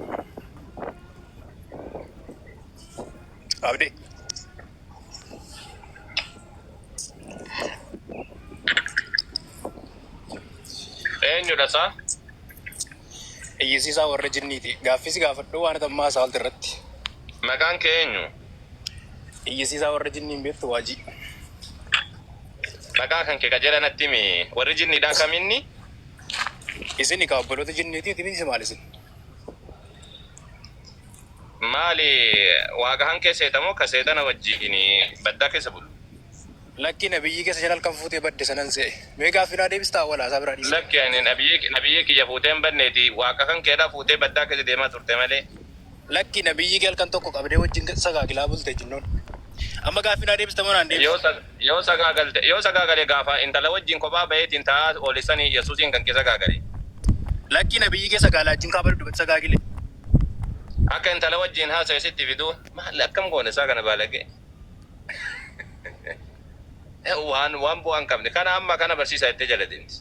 Abdi. Eenyudha isaa? Iyyisiisaa warra jinniiti. Gaaffii si gaafadhu waan ati ammaa haasa'aa irratti. Maqaan kee eenyu? Iyyisiisaa warra jinnii hin beektu waajii. Maqaa kan kee qajeela natti himi. Warri jinniidhaa kaminni? Isin egaa obboloota jinniiti miti maal isin? Maali waaqa hankee seeta moo ka seexana wajjiin baddaa keessa bulu? Lakki nabiyyii keessa jala halkan fuutee badde sanan se'e. Mee gaaffii naa deebistaa walaa isaa biraa dhiisee. Lakki ani nabiyyii nabiyyii kiyya fuutee hin banneeti waaqa kan keedhaa fuutee baddaa keessa deemaa turte malee. Lakki nabiyyii kee halkan tokko qabdee wajjin sagaagilaa bulte jinnoon. Amma gaaffii naa deebista moo naan Yoo deebistu? sa yoo sagaagalte yoo sagaagale gaafa intala wajjin kophaa baheetiin taa'aa oole sani Yesuusiin kan kee sagaagale. Lakki nabiyyii kee sagaalaa wajjin kaaba dudubatti sagaagile. Akka intala wajjin haasa'e sitti fiduu maal akkam goone isaa kana baalagee. Waan waan bu'aa hin qabne kana amma kana barsiisaa jettee jala deemti.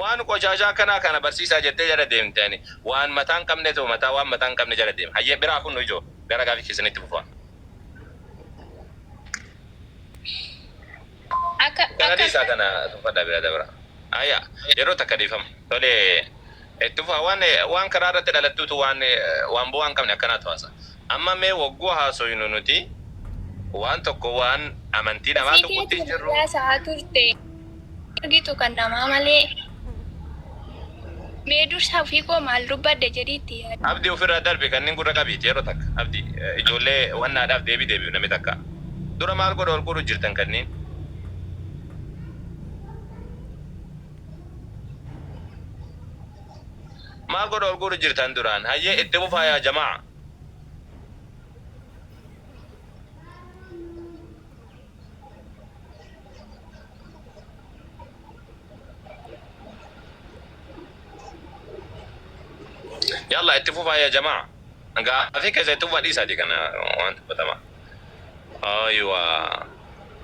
Waan qoshaashaa akkanaa kana barsiisaa jettee jala deemte ani waan mataa hin qabnetu mataa waan mataa hin qabne jala deema. Hayyee biraa kun ijoo gara gaafii keessanitti fufaa. Akka Kana akka dhiisaa kana tuffadhaa bira dabra. Aya yeroo takka dhiifama. Tole itti fufaa waan waan karaa irratti dhalattuutu waan waan bu'aa hin qabne akkanaatu haasa. Amma mee wagguu haasoynu nuti waan tokko waan amantii namaa Ofii tuquutti keetii hin jirru. nagaa sa'aa turte argitu kan namaa malee. Mee dursa ofii koo maal dubbadhe jedhii itti yaadi. Abdi ofirraa darbi kanneen gurra qabiiti yeroo takka abdi ijoollee wannaadhaaf deebii deebi'u namni takka dura maal godha ol guuru jirtan kanneen. Maal godha ol guuru jirtan duraan hayyee itti fufaa yaa jamaa. Yalla itti fufaa yaa jamaa. Gaafii keessa itti fufaa dhiisaati kana waan dubbatamaa. Aywa.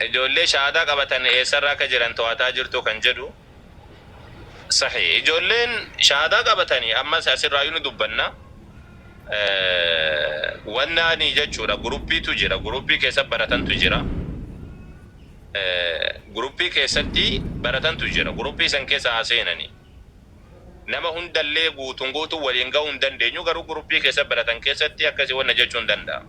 Ijoollee shahaadaa qabatan eessarra akka jiran to'ataa jirtu kan jedhu sahi. Ijoolleen shahaadaa qabatanii ammas asirraayyuu ni dubbanna. Wannaani jechuudha guruppiitu jira guruppii keessa baratantu jira. Guruppii keessatti baratantu jira guruppii san keessa haa seenanii. Nama hundallee guutuun guutuu waliin gahuu hin dandeenyu garuu guruppii keessa baratan keessatti akkasii wanna jechuun danda'a.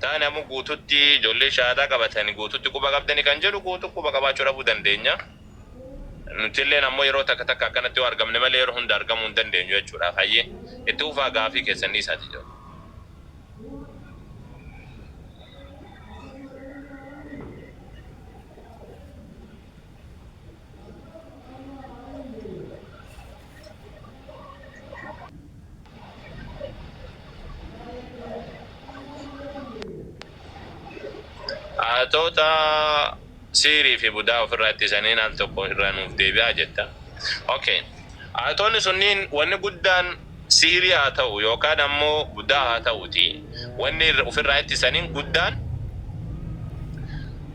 Taane ammoo guututti ijoollee shahaadaa qabatanii guututti quba qabdani kan jedhu guutuu quba qabaachuu dhabuu dandeenya. Nutilleen ammoo yeroo takka takka akkanatti yoo argamne malee yeroo hunda argamuu hin dandeenyu jechuudha. Hayyee itti fufaa gaafii keessan dhiisaati jiru. Haatota siirii fi budaa ofirraa ittisaniin al tokko irraa nuuf deebi'aa jetta. Okay. Haatonni sunniin wanni guddaan siirii haa ta'u yookaan ammoo budaa haa ta'uti. Wanni ofirraa ittisaniin guddaan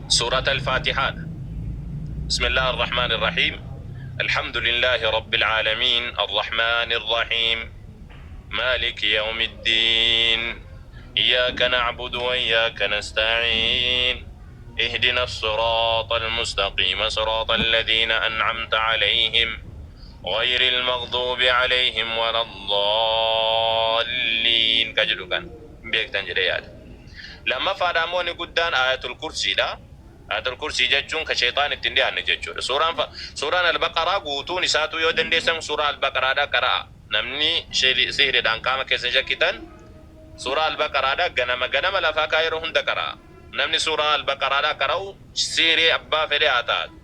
suurata al-Faatihaadha. Bismillah ar-Rahmaan ar-Rahiim. Alhamdulillahi Rabbil Aalamiin. Ar-Rahmaan ar-Rahiim. Maaliki yawmi ddiin. Iyyaaka na'budu wa iyyaaka nasta'iin. Ihdina as-siraaxa al-mustaqiima siraaxa alladhiina an'amta alayhim غayri al-maghduubi alayhim wala ad-daalliin ka jedhu kan hin beektan jedhee yaada. Lammaffaadha ammoo inni guddaan Aayatul Kursiidha. Aayatul Kursii jechuun ka sheyxaan itti hin dhiyaanne jechuudha. Suuraan Suuraan Al-Baqaraa guutuun isaatuu yoo dandeessan suuraa Al-Baqaraadha qara'a. Namni sihriidhaan qaama keessan shakkitan suuraa Al-Baqaraadha ganama ganama lafaa kaa yeroo hunda qara'a. Namni suuraa Al-Baqaraadha qara'u sihrii abbaa fedhe haa taatu.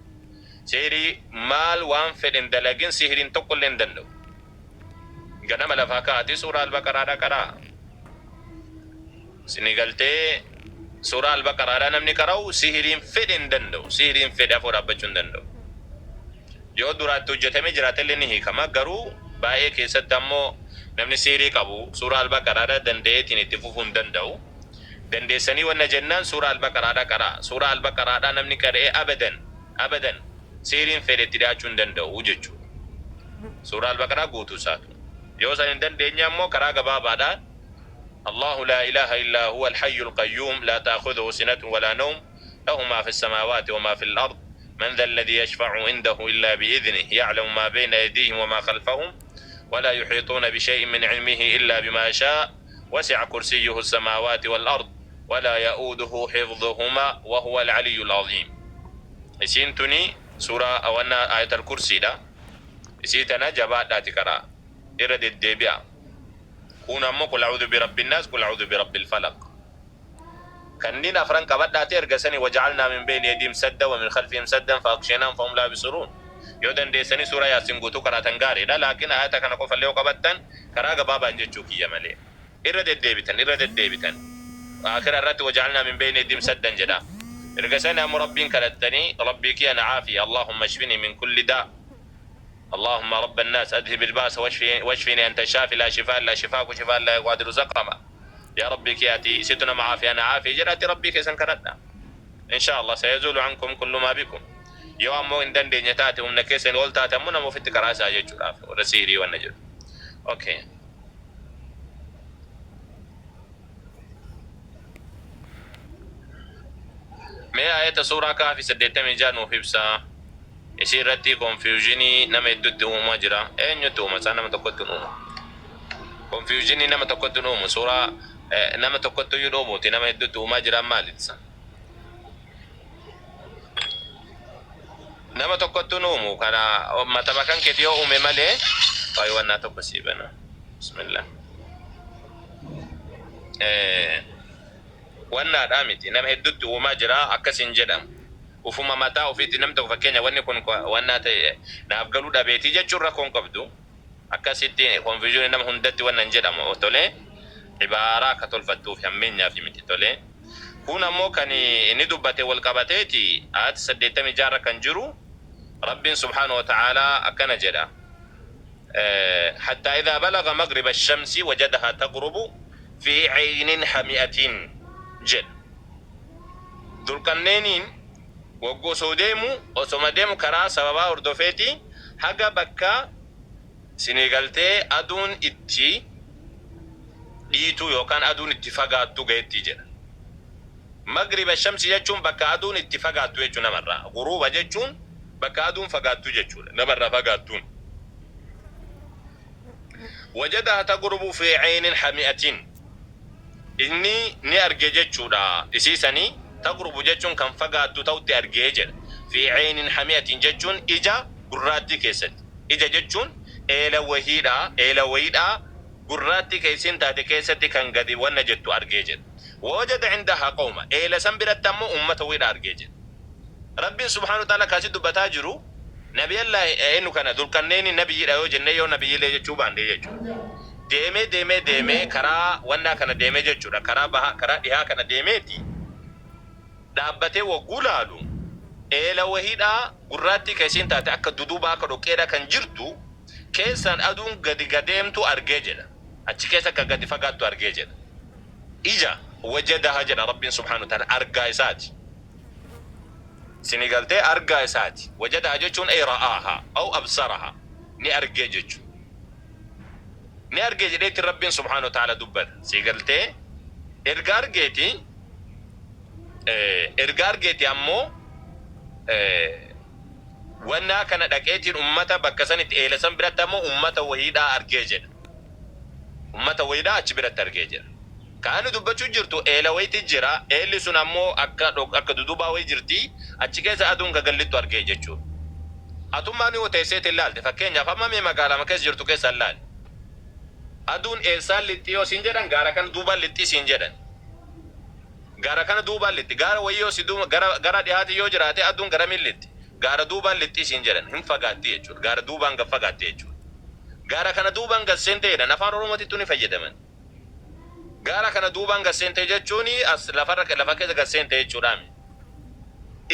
Sihrii maal waan fedhe hin dalagin sihriin tokkollee hin danda'u. Ganama lafaa ka'aatii suuraa Al-Baqaraadha qara'aa. Isinii galtee? Suuraa Al-Baqaraadha namni qara'u sihiriin fedhe hin danda'u. Sihiriin fedhe afoo dhaabbachuu hin danda'u. Yoo duraa itti hojjetamee jiraatellee ni hiikama. Garuu baay'ee keessatti ammoo namni sihirii qabu suuraa Al-Baqaraadha danda'eetiin itti fufuu hin danda'u. Dandeessanii wanna jennaan suuraa Al-Baqaraadha qara'a. Suuraa Al-Baqaraadha namni qara'e abadan abadan sihiriin fedhe itti dhiyaachuu hin danda'u jechuudha. Suuraa Al-Baqaraa guutuu isaatu. Yoo san hin dandeenye ammoo karaa gabaabaadhaan Allaahu laa ilaaha illaa huwal hayyul qayyuum laa ta'khuzuhu sinatun walaa nawm lahu maa fis samaawaati wa maa fil ard man dhal ladhii yashfa'u indahu illaa bi'idhnih ya'lamu maa bayna aydiihim wa maa khalfahum walaa yuhiixuuna bishay'in min ilmihi illaa bimaa shaa'a wasi'a kursiyyuhu samaawaati wal ard walaa ya'uuduhu hifdhuhumaa wa huwal aliyyul aziim. Isiin tuni suuraa wanna aayatal kursiidha. Isii tana jabaadhaati qara'a. Irra deddeebi'a. Kuun ammoo qul a'uudhu birabbin naas qul a'uudhu birabbil falaq. Kanniin afran qabadhaati erga sanii waja'alnaa min beyni aydihim saddan wa min khalfihim saddan fa aghshaynahum fahum laa yubsiruun. Yoo dandeessanii suuraa Yaasin guutuu qaraatan gaariidha. Laakiin aayata kana qofallee yoo qabattan karaa gabaabaan jechuu kiyya malee. Irra deddeebitan irra deddeebitan. Aakhira irratti waja'alnaa min beyni aydihim saddan jedha. Erga sanii ammoo Rabbiin kadhattanii Rabbii kiyya na caafi Allaahumma ishfinii min kulli daa. Allaahumma rabba annaas adhibil ba'sa washfinii anta shaafi laa shifaa illaa shifaaku shifaan laa yugaadiru saqama. Yaa Rabbii kiyya ati situ nama caafiya na caafi jedhaati Rabbii keessan kadhadha. Inshaa Allah sayazuulu ankum kullu maa bikum. Yoo ammoo hin dandeenye taate humna keessanii ol taate ammoo nama ofitti qaraasaa jechuudhaaf warra sihrii wanna jedhu. Okay. Mee aayata suuraa Kahfi 86 nuuf ibsaa. Isii irratti confusion nama hedduutti uumamaa jira. Eenyutti uuma isaa nama tokkotti hin uumu. Confusion nama tokkotti hin uumu. Suuraa nama tokkotti iyyuu hin uumuuti nama hedduutti uumaa jira maalitti isa? Nama tokkotti hin uumu kana matama kan keeti yoo uume malee waayee wannaa tokko sii bana. Bismillah. Wannaadhaa miti nama hedduutti uumaa jira akkas hin jedhamu. Ufuma mataa ofiitti namni tokko fakkeenya wanni kun wannaa ta'e naaf galuu dhabeetii jechuun rakkoo hin qabdu. Akkasitti confusion nama hundatti wanna hin jedhamu tolee ibaaraa akka tolfattuufi hammeenyaafi miti tolee. Kun ammoo kan inni dubbate wal qabateeti ayata 86 irra kan jiru Rabbiin subhaanahu wa ta'aalaa akkana jedha. Hattaa idhaa balaga magriba shamsi wajadahaa tagrubu fi caynin hami'atin jedha. Dulqarneyniin woggu osoo deemu osoma deemu karaa sababaa hordofeeti haga bakka isinii galtee aduun itti dhiituu yookaan aduun itti fagaattu gahetti jedha. Magriba shamsi jechuun bakka aduun itti fagaattu jechuu namarraa. Guruuba jechuun bakka aduun fagaattu jechuudha. Namarraa fagaattuun. Wajadaha tagrubu fi caynin hami'atin. Inni ni arge jechuudha. Isii sanii tagrubu jechuun kan fagaattu ta'utti arge jedha. Fi caynin hami'atin jechuun ija gurraattii keessatti. Ija jechuun eela wahiidha, eela wayiidha gurraattii ka isiin taate keessatti kan gadi wanna jettu arge jedha. Wawajada cindahaa qawma, eela san biratti ammoo ummata wayiidha arge jedha. Rabbiin subhaanahu wa ta'aalaa ka asi dubbataa jiru Nabiyallaahi eennu kana Dulqarneyni nabiyyiidha yoo jennee yoo nabiyyiillee jechuu baanne jechuudha. Deemee deemee deemee karaa wannaa kana deemee jechuudha. Karaa bahaa karaa dhihaa kana deemeeti dhaabbatee wogguu laalu eela wahiidhaa gurraattii ka isiin taate akka duduubaa akka dhoqqeedhaa kan jirtu keessaan aduun gadi gadeemtu argee jedha. Achi keessa akka gadi fagaattu argee jedha. Ija wajadaha jedha Rabbiin subhaanahu wa ta'aalaa argaa isaati. Sini galtee argaa isaati. Wajadaha jechuun ay ra'aaha aw absaraha ni argee jechu. Ni arge jedheetti Rabbiin subhaanahu wa ta'aala dubbata. Sii galtee erga argeeti erga argeeti ammoo wannaa kana dhaqeetiin ummata bakka sanitti eela san biratti ammoo ummata wahiidhaa argee jedha. Ummata wahiidhaa achi biratti argee jedha. Ka ani dubbachuu jirtu eela wayiti jira. Eelli sun ammoo akka akka dudubaa wayi jirti. Achi keessa aduun ka gallittu argee jechuudha. Atummaan yoo teesseetiin laalte fakkeenyaaf amma mee magaalama keessa jirtu keessa laali. Aduun eessaan lixxi yoo siin jedhan gaara kana duubaan lixxi siin jedhan. Gaara kana duubaan lixxi. Gaara wayii yoo si duuba gara gara dhihaati yoo jiraate aduun garamiin lixxi? Gaara duubaan lixxi siin jedhan. Hin fagaatti jechuudha. Gaara duubaan gad fagaatti jechuudha. Gaara kana duubaan gad seente jedhan afaan Oromootittuu ni fayyadaman. Gaara kana duubaan gad seente jechuun as lafarra lafa keessa gad seente jechuudhaa miti.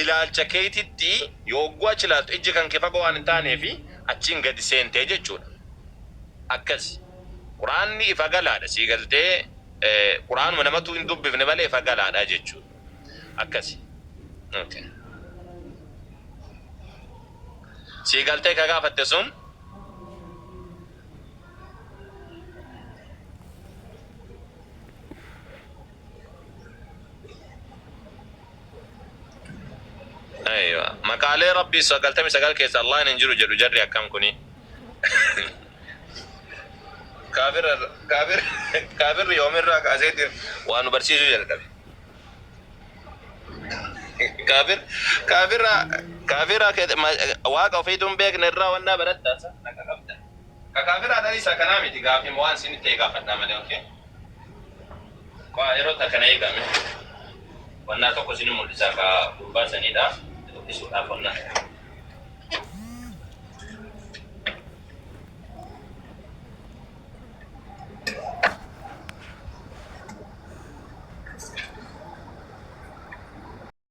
Ilaalcha keetitti yoo hogguu achi ilaaltu ijji kan kee fagoo waan hin taaneefi achiin gadi seente jechuudha. Akkasi. Qur'aanni ifa galaadha sii galtee Qur'aanuma namatu hin dubbifne malee ifa galaadha jechuudha. Akkasi. Okay. Sii galtee ka gaafatte sun? Aywa. Maqaalee Rabbii 99 keessa Allahn hin jiru jedhu jarri akkam kuni. Kaafira kaafir kaafirri yoomirraa kaaseeti waa nu barsiisuu jalqabe. Kaafir kaafira kaafira waaqa ofiitu hin beekne irraa wannaa barattaa sa naqa qabda. Ka kaafiraa dhan isa kanaa miti gaafii waan isin ta'e gaafadhaa malee okay. Qo'aa yeroo takka na eegame. Wannaa tokko isin mul'isa ka gurbaa saniidha dubbisuudhaaf wannaa.